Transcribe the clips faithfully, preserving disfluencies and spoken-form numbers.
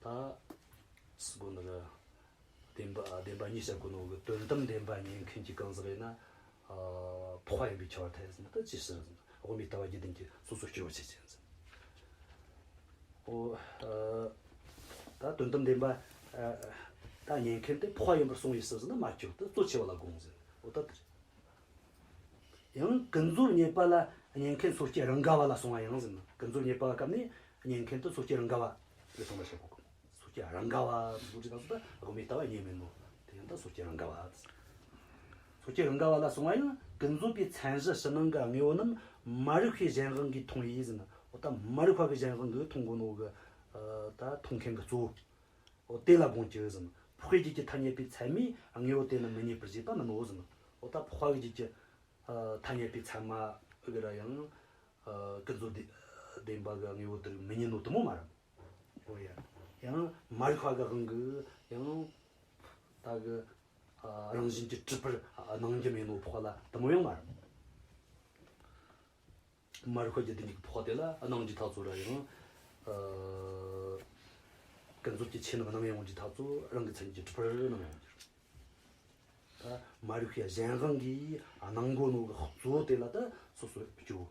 ད་སུ་གོ་ནི་ར། བདེན་པ་བདེན་པ་གཉིས་བཤད་གོ་ནོ་གི་དོན་དམ་བདེན་པ་རྙེད་མཁན་གྱི་གང་ཟག་ཡིན་ན། ཨ། འཕགས་པ་ཡིན་པས་ཁྱབ་པར་ཐལ་ཟེར་ན་ད་ཅི་ཕྱིར་ཟེར་ན། དབུ་མའི་ལྟ་བ་བརྒྱུད་ལྡན་གྱི་སོ་སོ་སྐྱེ་བོ་ཆོས་ཅན་ཟེར། ཨོ། ཨ། ད་དོན་དམ་བདེན་པ། ཨ། ད་རྙེད་མཁན་དེ་འཕགས་པ་ཡིན་པར་གསུངས་པས་སུ་ཟེར་ན་མ་ཁྱབ། ད་གཙོ་ཆེ་བ་ལ་དགོངས་ཟེར། ཨོ་ད་དེ་རེད། ཡང་ཀུན་རྫོབ་རྙེད་པ་ལ་རྙེད་མཁན་སོ་སྐྱེ་རང་ག་བ་ལ་སོང་བ་ཡང་ཟེར་ན། ཀུན་རྫོབ་རྙེད་པ་བ་སྐབས་ནས་རྙེད་མཁན་དེ་སོ་སྐྱེ་རང་ག་བ་ལ་སོང་བ་བཤད་གོ། སོ་སྐྱེ་རང་ག་བ་ཟེར་གོ་དུས་ད་ཚོ་ད་དབུ་མའི་ལྟ་བ་རྙེད་མེད་ནོ། དེ་ཡང་ད་སོ་སྐྱེ་རང་ག་བ། སོ་སྐྱེ་རང་ག་བ་ལ་སོང་བ་ཡང་ཀུན་རྫོབ་པའི་མཚན་གཞི་ཕྱི་ནང་གི་དངོས་པོ་རྣམས་མ་རིག་པའི་གཞན་དབང་གིས་མཐོང་བས་ཟེར་ན། འོ་ད་མ་རིག་པ་གི་གཞན་དབང་གིས་མཐོང་གོ་ནོ་གི། ཨ། ད་མཐོང་མཁན་གི་གཙོ་བོ། འོ་དེ་ལ་དགོངས་ཀྱི་ཟེར་ན། འཕགས་པའི་རྒྱུད་ཀྱི་ཐ་སྙད་པའི་ཚད་མས་དངོས་པོ་དེ་རྣམས་མི་རྙེད་པར་བཞེད་པ་མིན་ནོ་ཟེར་ན། འོ་ད་འཕགས་པའི་རྒྱུད་ཀྱི། ཨ། ཐ་སྙད་པའི་ཚད་མ་གི་ར་ཡང་། ཨ། ཀུན་རྫོབ་བདེ་བདེན་པ་གི་དངོས་པོ་དེ་རིགས་མི་རྙེད་ནོ་དེ་མོ་མ་རེད། འོ་ཡ། ཡང་མ་རིག་པ་གི་དབང་གིས་ཡང་ད་གི། ཨ། རང་བཞིན་གྱིས་གྲུབ་པར་སྣང་རྒྱུ་མེད་ནོ་འཕགས་པ་ལ་དེ་མོ་ཡང་མ་རེད། མ་རིག་པ་བརྒྱད་ལྡན་གྱི་འཕགས་པ་དེ་ལ་སྣང་རྒྱུ་ད་ཚོ་ར་ཡང་། ཨ། ཀུན་རྫོབ་ཀྱི་ཆོས་རྣམས་སྣང་ཡོང་རྒྱུ་ད་ཚོ་རང་གི་མཚན་ཉིད་ཀྱིས་གྲུབ་པར་སྣང་ཡོང་རྒྱུ་རེད། ད་མ་རིག་པའི་གཞན་དབང་གིས་སྣང་གོ་ནོ་གི་གཙོ་བོ་དེ་ལ་ད་སོ་སོ་སྐྱེ་བོ།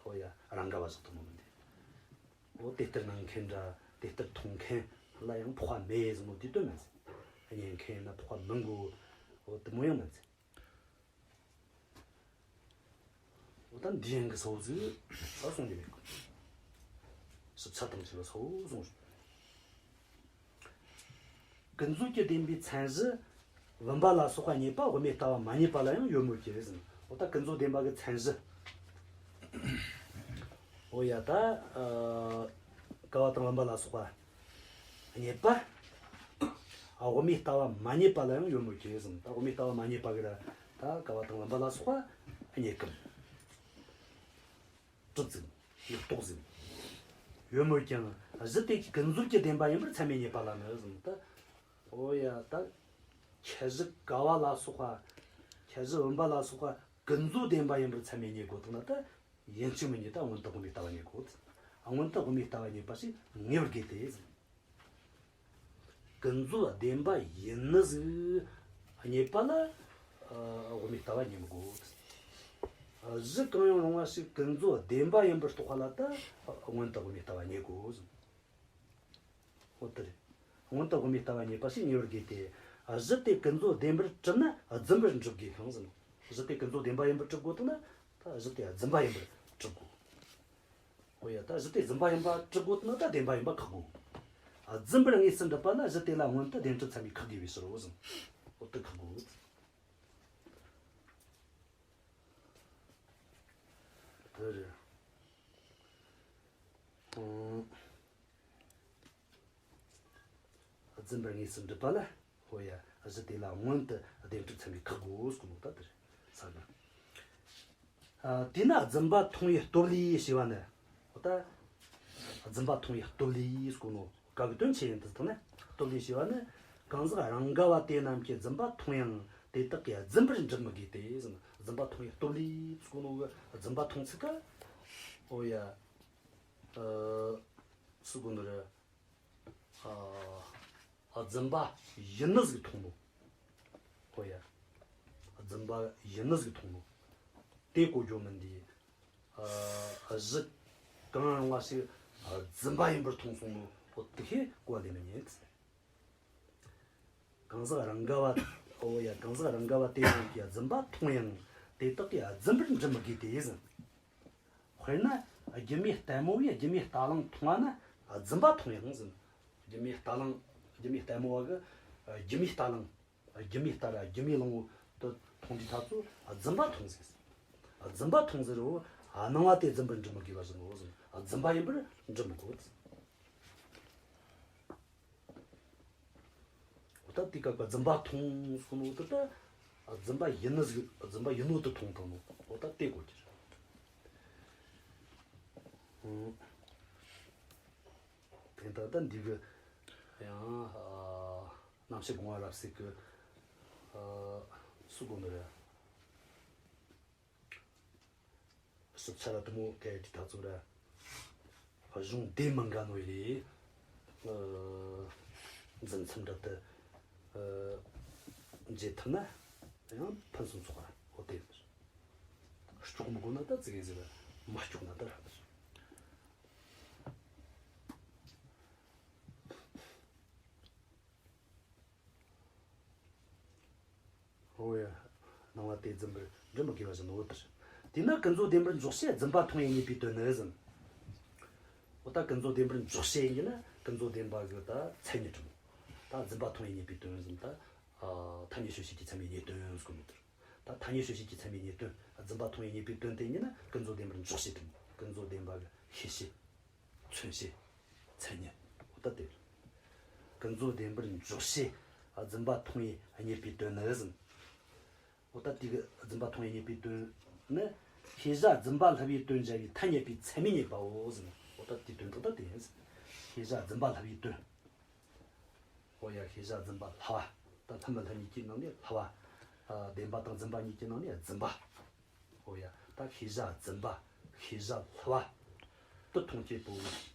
འོ་ཡ། རང་ག་བ་ཟེར་དུ་མོ་མིན་ཏེ། འོ་དེ་ལྟར་སྣང་མཁན་འདྲ་དེ་ལྟར་མཐོང་མཁན་ལ་ཡང་འཕགས་པ་མེད་ཟེར་ནོ་དེ་དོན་མིན་ཟེར། རྙེད་མཁན་ན་འཕགས་པ་མིན་གོ། འོ་དེ་མོ་ཡང་མིན་ཟེར། འོ་ད་འདི་ཡང་གི་ས་བོ་ཟིག་ས་གསུང་རྒྱུ་མེད་གི། ཞིབ་ཆ་དང་བཅས་པ་ས་བོ་གསུང་རྒྱུ། ཀུན་རྫོབ་ཀྱི་བདེན་པའི་མཚན་གཞི་བུམ་པ་ལ་སོགས་པ་རྙེད་པ་དབུ་མའི་ལྟ་བ་མ་རྙེད་པ་ལ་ཡང་ཡོད་མོད་ཀྱི་ཟེར། འོ་ད་ཀུན་རྫོབ་བདེན་པ་གི་མཚན་གཞི། འོ་ཡ། ད། ཨ། ཀ་བ་དང་བུམ་པ་ལ་སོགས་པ་རྙེད་པ། ཨ། དབུ་མའི་ལྟ་བ་མ་རྙེད་པ་ལ་ཡང་ཡོད་མོད་ཀྱི་ཟེར། ད་དབུ་མའི་ལྟ་བ་མ་རྙེད་པ་གི་ར་ད་ཀ་བ་དང་བུམ་པ་ལ་སོགས་པ་རྙེད་སྐབས། གྲུབ་ཟིན། ཡོད་རྟོགས་ཟིན། ཡོད་མོད་ཀྱང་གཞི་དེ་ཀུན་རྫོབ་ཀྱི་བདེན་པ་ཡིན་པར་ཚད་མས་རྙེད་པ་ལ་ནི་ཟེར། ད། འོ་ཡ། ད་ཁྱད་གཞི་ཀ་བ་ལ་སོགས་པ། ཁྱད་གཞི་བུམ་པ་ལ་སོགས་པ་ཀུན་རྫོབ་བདེན་པ་ཡིན་པར་ཚད་མས་རྙེད་དགོས་དང་ན། ད་ཡིན་གཅིག་མིན་གཉིས་ད་སྔོན་དུ་དབུ་མའི་ལྟ་བ་རྙེད་དགོས། སྔོན་དུ་དབུ་མའི་ལྟ་བ་རྙེད་པ་ཞིག་ངེས་པར་དགོས་ཏེ་ཟེར། ཀུན་རྫོབ་བདེན་པ་ཡིན་ནི་ཟིག་རྙེད་པ་ལ། ཨ། དབུ་མའི་ལྟ་བ་རྙེད་མི་དགོས། གཞི་གང་ཡང་རུང་བ་ཞིག་ཀུན་རྫོབ་བདེན་པ་ཡིན་པར་རྟོགས་པ་ལ་ད་སྔོན་དུ་དབུ་མའི་ལྟ་བ་རྙེད་དགོས། འོ་དེ་རེད། སྔོན་དུ་དབུ་མའི་ལྟ་བ་རྙེད་པ་ཞིག་ངེས་པར་དགོས་ཏེ། གཞི་དེ་ཀུན་རྫོབ་བདེན་པར་གྲུབ་ན་རྫུན་པར་འགྲུབ་དགོས་ཤིང་ཟེར། གཞི་དེ་ཀུན་རྫོབ་བདེན་པ་ཡིན་པར་གྲུབ་དགོས་ཐུག་ན་ད་གཞི་དེ་རྫུན་པ་ཡིན་པར་གྲུབ་དགོས། འོ་ཡ། ད་གཞི་དེ་རྫུན་པ་ཡིན་པ་གྲུབ་དགོས་ཐུག་ན་ད་བདེན་པ་ཡིན་པ་ཁེགས་དགོས། རྫུན་པར་དངོས་སུ་འགྲུབ་པ་ན་གཞི་དེ་ལ་སྔོན་དུ་བདེན་གྲུབ་ཚད་མས་ཁེགས་དགོས་པའི་ཕྱིར་རོ་ཟེར། འོ་དེ་ཁེགས་དགོས། དེ་རེད། ཨང་། རྫུན་པར་དངོས་སུ་འགྲུབ་པ་ལ། འོ་ཡ། གཞི་དེ་ལ་སྔོན་དུ་བདེན་གྲུབ་ཚད་མས་ཁེགས་དགོས་ཟེར་གོ་ནོ་ད་དེ་རེད། ས་གི། ཨ། དེས་ན་རྫུན་པ་མཐོང་བའི་སྟོབས་ལས་ཞེས་པ་ནི། འོ་ད། རྫུན་པ་མཐོང་བའི་སྟོབས་ལས་ཟེར་གོ་ནོ་ག་གི་དོན་ཆེ་ཡིན་དུ་བཏང་ན། སྟོབས་ལས་ཞེས་པ་ནི། གང་ཟག་རང་ག་བ་དེ་རྣམས་ཀྱིས་རྫུན་པ་མཐོང་ཡང་དེ་དག་གིས་རྫུན་པར་འགྲུབ་མི་དགོས་ཏེ་ཟེར། རྫུན་པ་མཐོང་བའི་སྟོབས་ལས་ཟེར་གོ་ནོ་གི་རྫུན་པ་མཐོང་ཚུལ་ག། འོ་ཡ། ཨ། ཟེར་གོ་ནོ་རེད། ཨ། རྫུན་པ་ཡིན་ནི་ཟིག་མཐོང་ནོ། ཧོ་ཡ། རྫུན་པ་ཡིན་ནི་ཟིག་མཐོང་ནོ། དེ་གོ་རྒྱུ་མིན་འདི། ཨ། གཞི་གང་རུང་བ་ཞིག་རྫུན་པ་ཡིན་པར་མཐོང་སོང་ནོ། ཧོ་དེ་ཤེས་གོ་བ་ལེན་མི་ཉན། གང་ཟག་རང་ག་བ། ཨོ་ཡ། གང་ཟག་རང་ག་བ་དེ་རྣམས་ཀྱིས་རྫུན་པ་མཐོང་ཡང་དེ་དག་གིས་རྫུན་པར་འགྲུབ་མི་དགོས་ཏེ་ཟེར། དཔེར་ན་སྒྱུ་མའི་ལྟད་མོ་བས་སྒྱུ་མའི་རྟ་གླང་མཐོང་བ་ན་རྫུན་པ་མཐོང་ཡང་ཟེར། སྒྱུ་མའི་རྟ་གླང་། སྒྱུ་མའི་ལྟད་མོ་བ་གིས་སྒྱུ་མའི་རྟ་གླང་། སྒྱུ་མའི་རྟ་ར་སྒྱུ་མའི་གླང་བོ་དེ་མཐོང་དུས་ཐ་ཚོ་རྫུན་པ་མཐོང་ཟེར། རྫུན་པ་མཐོང་ཟེར་རོ། སྣང་བ་དེ་རྫུན་པར་འགྲུབ་མི་དགོས་པ་ཟེར་ནོ་ཟེར། རྫུན་པ་ཡིན་པར་འགྲུབ་མི་དགོས། འོ་ད་དེ་སྐབས་ཀྱི་རྫུན་པ་མཐོང་གསུངས་ནོ་དེ་ད། རྫུན་པ་ཡིན་ནི་ཟིག་རྫུན་པ་ཡིན་ནོ་དེ་མཐོང་བཏང་ནོ། འོ་ད་དེ་གོ་རྒྱུ་རེད། ཨང་། དེ་ད་ལྟ་འདི་གི་ཡང་། ཨ། རྣམ་བཤད་དགོངས་པ་རབ་གསལ་གི། ཨ། སུ་དགོངས་ནི་རེད། ཞིབ་ཆ་ལ་དེ་མོ་གལ་ཏེ་ད་ཚོ་ར། གཞུང་སྡེ་མི་འགའ་ནོ་ཡི་རེད། ཨ། འཛིན་མཚམས་འདྲ་དུ་འབྱེད་ཐུབ་ན་ཡང་ཕུན་སུམ་ཚོགས་པ་འོ་དེ་ཡིན། ལྕོགས་མི་དགོས་ན་ད་ཙི་གེ་ཟེར་བ་མ་ལྕོགས་ན་ད་ར་ད། ཨོ་ཡ། སྣང་བ་དེ་རྫུན་པར་འབྲི་མི་དགོས་པ་ཞིག་ནོ་ལྟར། དེས་ན་ཀུན་རྫོབ་བདེན་པར་འཇོག་བྱེད་རྫུན་པ་མཐོང་བའི་རྙེད་པའི་དོན་ནི་ཟིན། འོ་ད་ཀུན་རྫོབ་བདེན་པར་འཇོག་བྱེད་ཡིན་ན་ཀུན་རྫོབ་བདེན་པ་གི་ད་མཚན་ཉིད་དྲི་མོ། ད་རྫུན་པ་མཐོང་བའི་རྙེད་པའི་དོན་ཟིན་ད། ཐ་སྙད་དཔྱོད་བྱེད་ཀྱི་ཚད་མས་རྙེད་དོན་ཟེར་གོ་ནོ་ལྟར། ད་ཐ་སྙད་དཔྱོད་བྱེད་ཀྱི་ཚད་མས་རྙེད་དོན་རྫུན་པ་མཐོང་བའི་རྙེད་པའི་དོན་དེ་ཉིད་ནི་ཀུན་རྫོབ་བདེན་པར་འཇོག་བྱེད་དྲི་མོ། ཀུན་རྫོབ་བདེན་པ་གི་ཤེས་བྱེད། མཚོན་བྱེད། མཚན་ཉིད། འོ་ད་དེ་རེད། ཀུན་རྫོབ་བདེན་པར་འཇོག་བྱེད་རྫུན་པ་མཐོང་བའི་རྙེད་པའི་དོན་ནི་ཟིན། འོ་ད་དེ་གི་རྫུན་པ་མཐོང་བའི་རྙེད་པའི་དོན་ནི། ཤེས་བྱ་རྫུན་པ་སླུ་བའི་དོན་སྦྱར་བའི་ཐ་སྙད་པའི་ཚད་མས་རྙེད་པའོ་ཟིན། འོ་ད་དེའི་དོན་དག་ད་དེ་ཡིན་ཟིན། ཤེས་བྱ་རྫུན་པ་སླུ་བའི་དོན། འོ་ཡ། ཤེས་བྱ་རྫུན་པ་སླུ་བ། ད་སླུ་མི་སླུ་གཉིས་ཀྱི་ནང་ནས་སླུ་བ། ཨ། བདེན་པ་དང་རྫུན་པ་གཉིས་ཀྱི་ནང་ནས་རྫུན་པ། འོ་ཡ། ད་ཤེས་བྱ་རྫུན་པ། ཤེས་བྱ་སླུ་བ་དེ་མཐོང་བྱེད་པོ།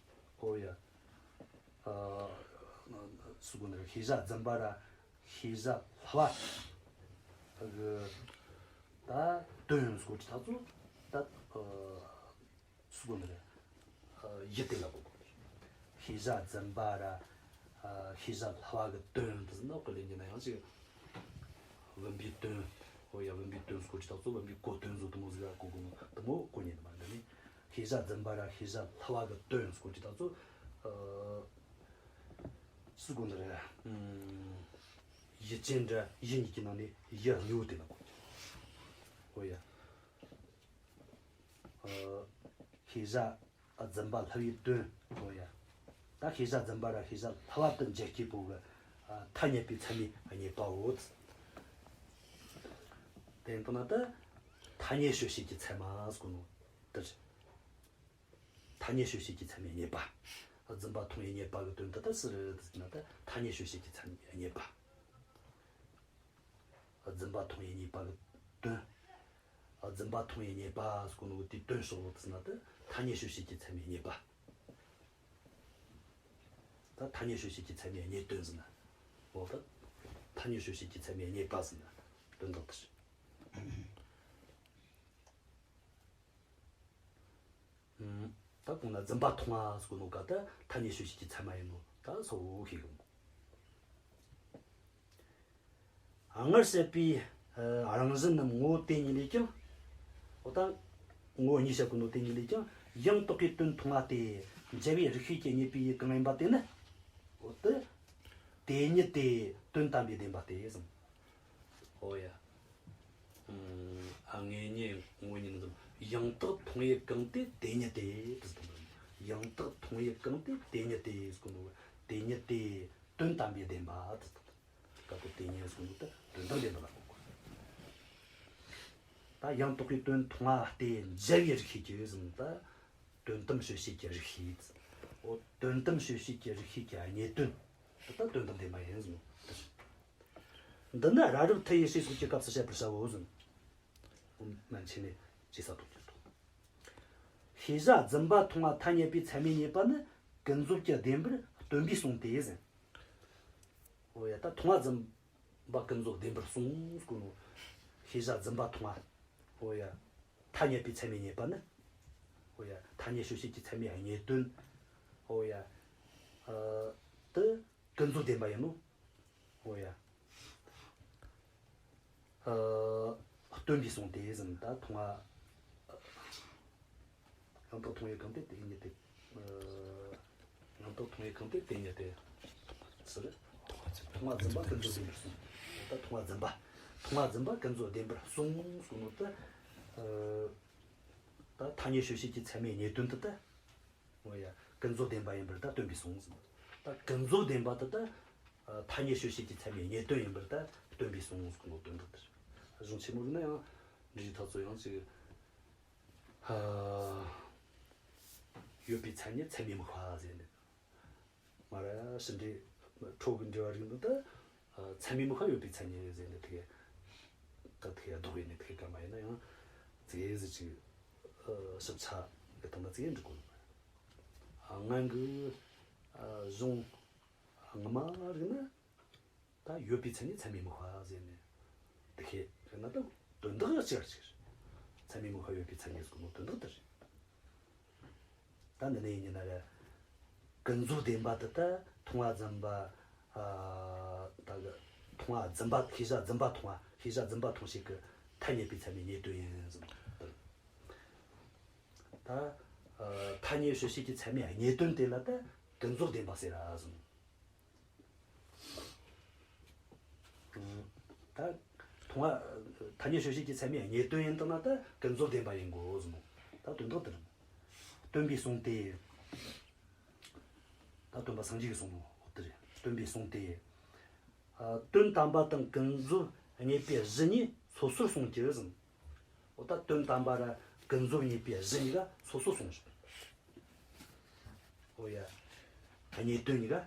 འོ་ཡ། ཨ། སུ་གོ་ནི་རེད། ཤེས་བྱ་རྫུན་པ་ར་ཤེས་བྱ་སླུ་བ་གི་ད་དོན་ཡོང་སྐོར་གྱི་ཐག་ཚོ་ད། ཨ། སུ་གོ་ནི་རེད། ཨ། ཡུལ་དེ་ལ་གོ་དགོས། ཤེས་བྱ་རྫུན་པ་ར། ཨ། ཤེས་བྱ་སླུ་བ་གི་དོན་དེ་ཟིན་ན་གོ་ལེན་གྱི་ན་ཡང་ཅིག་བུམ་པའི་དོན། འོ་ཡ། བུམ་པའི་དོན་སྐོར་གྱི་ཐག་ཚོ་བུམ་པའི་གོ་དོན་ཚོ་དེ་མོ་ཟིག་ག་གོ་དགོས་ནོ་དེ་མོ་གོ་ཉན་མ་འདི་ནི། ཤེས་བྱ་རྫུན་པ་ར་ཤེས་བྱ་སླུ་བ་གི་དོན་སྐོར་གྱི་ཐག་ཚོ། ཨ། སུ་གོ་ནི་རེད། ཨུམ། ཡུལ་ཅན་ར་ཡུལ་གཉིས་ཀྱི་ནང་ནས་ཡུལ་དངོས་པོ་དེ་ལ་གོ་རྒྱུ། འོ་ཡ། ཨ། ཤེས་བྱ་རྫུན་པ་སླུ་བའི་དོན། འོ་ཡ། ད་ཤེས་བྱ་རྫུན་པ་ར་ཤེས་བྱ་སླུ་བ་དེ་འབྱེད་བྱེད་པོ་གི། ཨ། ཐ་སྙད་པའི་ཚད་མས་རྙེད་པའོ། དེ་ཡིན་ན་ད་ཐ་སྙད་དཔྱོད་བྱེད་ཀྱི་ཚད་མ་ཟེར་གོ་ནོ་དེ་རེད། ཐ་སྙད་དཔྱོད་བྱེད་ཀྱི་ཚད་མས་རྙེད་པ། རྫུན་པ་མཐོང་བའི་རྙེད་པ་གི་དོན་དེ་ད་སུ་རེད་ཟེར་ན་ད་ཐ་སྙད་དཔྱོད་བྱེད་ཀྱི་ཚད་མས་རྙེད་པ། རྫུན་པ་མཐོང་བའི་རྙེད་པ་གི་དོན། རྫུན་པ་མཐོང་བའི་རྙེད་པ་ཟེར་གོ་ནོ་དེའི་དོན་ཕྱོགས་ལོག་ཏུ་ཟེར་ན་ད་ཐ་སྙད་དཔྱོད་བྱེད་ཀྱི་ཚད་མས་རྙེད་པ། ད་ཐ་སྙད་དཔྱོད་བྱེད་ཀྱི་ཚད་མས་རྙེད་དོན་ཟེར་ན། འོ་ད་ཐ་སྙད་དཔྱོད་བྱེད་ཀྱི་ཚད་མས་རྙེད་པ་ཟེར་ན་དོན་དག་དེ་རེད། ད་གོང་ན་རྫུན་པ་མཐོང་བ་ཟེར་གོ་ནོ་ག་ད་ཐ་སྙད་དཔྱོད་བྱེད་ཀྱི་ཚད་མ་ཡིན་ནོ་ད་སོ་ཤེས་གི་མོ། སྔར་བཤད་པའི་རང་བཞིན་ནམ་ངོ་བོ་དེ་ཉིད་ལས་ཀྱང་། འོ་ད་ངོ་བོ་གཉིས་བཤད་གོ་ནོ་དེ་ཉིད་ལས་ཀྱང་ཡང་དག་པའི་དོན་མཐོང་བ་སྟེ། འཇལ་བའི་རིགས་ཤེས་ཀྱིས་རྙེད་པའི་ཡུལ་གང་ཡིན་པ་དེ་ནི། འོ་ད་དེ་ཉིད་དེ་དོན་དམ་པའི་བདེན་པ་སྟེ་གསུངས། ཨོ་ཡ། ཨ། དངོས་གཉེན་ངོ་བོ་ཉིད་ནི་ཡང་དག་མཐོང་བའི་གང་དེ་དེ་ཉིད་དེ། ཡང་དག་མཐོང་བའི་གང་དེ་དེ་ཉིད་དེ་ཟེར་གོ་ནོ། དེ་ཉིད་དེ་དོན་དམ་པའི་བདེན་པ། ཀ་ཏོ་དེ་ཉིད་ཟེར་གོ་ནོ་དེ་དོན་དམ་བདེན་པ་ལ་གོ་དགོས། ད་ཡང་དག་པའི་དོན་མཐོང་བ་སྟེ་འཇལ་བའི་རིགས་ཤེས་ཀྱི་ཟེར་ན་ད། དོན་དམ་དཔྱོད་བྱེད་ཀྱི་རིགས་ཤེས། འོ་དོན་དམ་དཔྱོད་བྱེད་ཀྱི་རིགས་ཤེས་ཀྱི་རྙེད་དོན། དེ་ད་དོན་དམ་བདེན་པ་ཡིན་ཟེར་ནོ། འདི་ནི་རབ་རིབ་མཐུ་ཡི་ཞེས་སོགས་ཀྱི་སྐབས་སུ་བཤད་པར་བྱའོ་ཟེར། མན་ཆད་ནས་ཅི་ས་ཐོག་གྱུར་ཏོ། ཤེས་བྱ་རྫུན་པ་མཐོང་བ་ཐ་སྙད་པའི་ཚད་མས་རྙེད་པ་ནི་ཀུན་རྫོབ་ཀྱི་བདེན་པར་སྟོན་པས་གསུངས་ཏེ་ཟེར། འོ་ཡ། ད་མཐོང་བ་རྫུན་པ་ཀུན་རྫོབ་བདེན་པར་གསུངས་ཟེར་གོ་ནོ། ཤེས་བྱ་རྫུན་པ་མཐོང་བ། འོ་ཡ། ཐ་སྙད་པའི་ཚད་མས་རྙེད་པ་ནི། འོ་ཡ། ཐ་སྙད་དཔྱོད་བྱེད་ཀྱི་ཚད་མས་རྙེད་དོན། འོ་ཡ། ཨ། དེ་ཀུན་རྫོབ་བདེན་པ་ཡིན་ནོ། འོ་ཡ། ཨ། སྟོན་པས་གསུངས་ཏེ་ཟེར་ན་ད་མཐོང་བ། ཡང་དག་མཐོང་བའི་གང་དེ་དེ་ཉིད་དེ། ཨ། ཡང་དག་མཐོང་བའི་གང་དེ་དེ་ཉིད་དེ། ཟེར། མཐོང་བ་རྫུན་པ་ཀུན་རྫོབ་བདེན་པར་གསུངས། ད་མཐོང་བ་རྫུན་པ། མཐོང་བ་རྫུན་པ་ཀུན་རྫོབ་བདེན་པར་གསུངས་གསུངས་ནོ་ད། ཨ། ད་ཐ་སྙད་དཔྱོད་བྱེད་ཀྱི་ཚད་མས་རྙེད་དོན་དེ་ད། འོ་ཡ། ཀུན་རྫོབ་བདེན་པ་ཡིན་པར་ད་སྟོན་པས་གསུངས་ཟེར། ད་ཀུན་རྫོབ་བདེན་པ་དེ་ད། ཐ་སྙད་དཔྱོད་བྱེད་ཀྱི་ཚད་མས་རྙེད་དོན་ཡིན་པར་ད་སྟོན་པས་གསུངས་ཟེར་གོ་ནོ་དོན་དག་དེ་རེད། གཞུང་ཆེན་མོ་རིག་ན་ཡང་འབྲི་རྒྱུའི་ཐབས་ཚུལ་ཡང་ཅིག་ཡོད་པའི་མཚན་ཉིད་ཚད་མས་དམིགས་པ་ཟེར་ནས། མ་ར་ཕྱི་འབྲེལ་འཕྲོ་གི་འབྲེལ་བ་རིགས་འདི་ད། ཚད་མས་དམིགས་པ་ཡོད་པའི་མཚན་ཉིད་ཟེར་ནས་དེ་ག་ད་དེ་ག་ལྡོག་ཡིན་ནས་དེ་ག་ག་མ་ཡིན་ན་ཡང་ཙི་གེ་ཟིག་ཅིག་ཞིབ་ཆ་གི་སྟེང་ན་ཙི་གེ་འགྲིག་གོ་ནི། སྔོན་གྱི་གཞུང་ ངོ་མ་རིག་ན་ད་ཡོད་པའི་མཚན་ཉིད་ཚད་མའི་དམིགས་པ་ཟེར་ནས་འདི་ཤེས་རིག་ན་ད་དོན་དག་གཅིག་གཅིག་རེད། ཚད་མའི་དམིགས་པ་ཡོད་པའི་མཚན་ཉིད་ཟེར་གོ་ནོ་དོན་དག་དེ་རེད། ད་འདི་ནས་ཡིན་ན་རེད། ཀུན་རྫོབ་བདེན་པ་དེ་ད་མཐོང་བ་རྫུན་པ། ཨ། ད་གི་མཐོང་བ་རྫུན་པ། ཤེས་བྱ་རྫུན་པ་མཐོང་བ། ཤེས་བྱ་རྫུན་པ་མཐོང་བྱེད་ཀྱི་ཐ་སྙད་པའི་ཚད་མའི་རྙེད་དོན་ཡིན་ཟེར་ནོ། ད་ཨ། ཐ་སྙད་དཔྱོད་བྱེད་ཀྱི་ཚད་མའི་རྙེད་དོན་དེ་ལ་ད་ཀུན་རྫོབ་བདེན་པ་ཟེར་ར་ཟེར་ནོ། ད་མཐོང་བ། ཐ་སྙད་དཔྱོད་བྱེད་ཀྱི་ཚད་མའི་རྙེད་དོན་ཡིན་དང་ན་ད་ཀུན་རྫོབ་བདེན་པ་ཡིན་དགོས་ཟེར་ནོ། ད་དོན་དག་དེ་རེད། སྟོན་པས་གསུངས་ཏེ། ད་སྟོན་པ་སངས་རྒྱས་ཀྱིས་གསུངས་ནོ་འོ་དེ་རེད། སྟོན་པས་གསུངས་ཏེ། ཨ། དོན་དམ་པ་དང་ཀུན་རྫོབ་རྙེད་པའི་གཞི་གཉིས་སོ་སོར་གསུངས་ཀྱི་ཟེར། འོ་ད་དོན་དམ་པ་ར་ཀུན་རྫོབ་རྙེད་པའི་གཞི་གཉིས་ཀ་སོ་སོར་གསུངས་ཤིང་། འོ་ཡ། རྙེད་དོན་གཉིས་ཀ།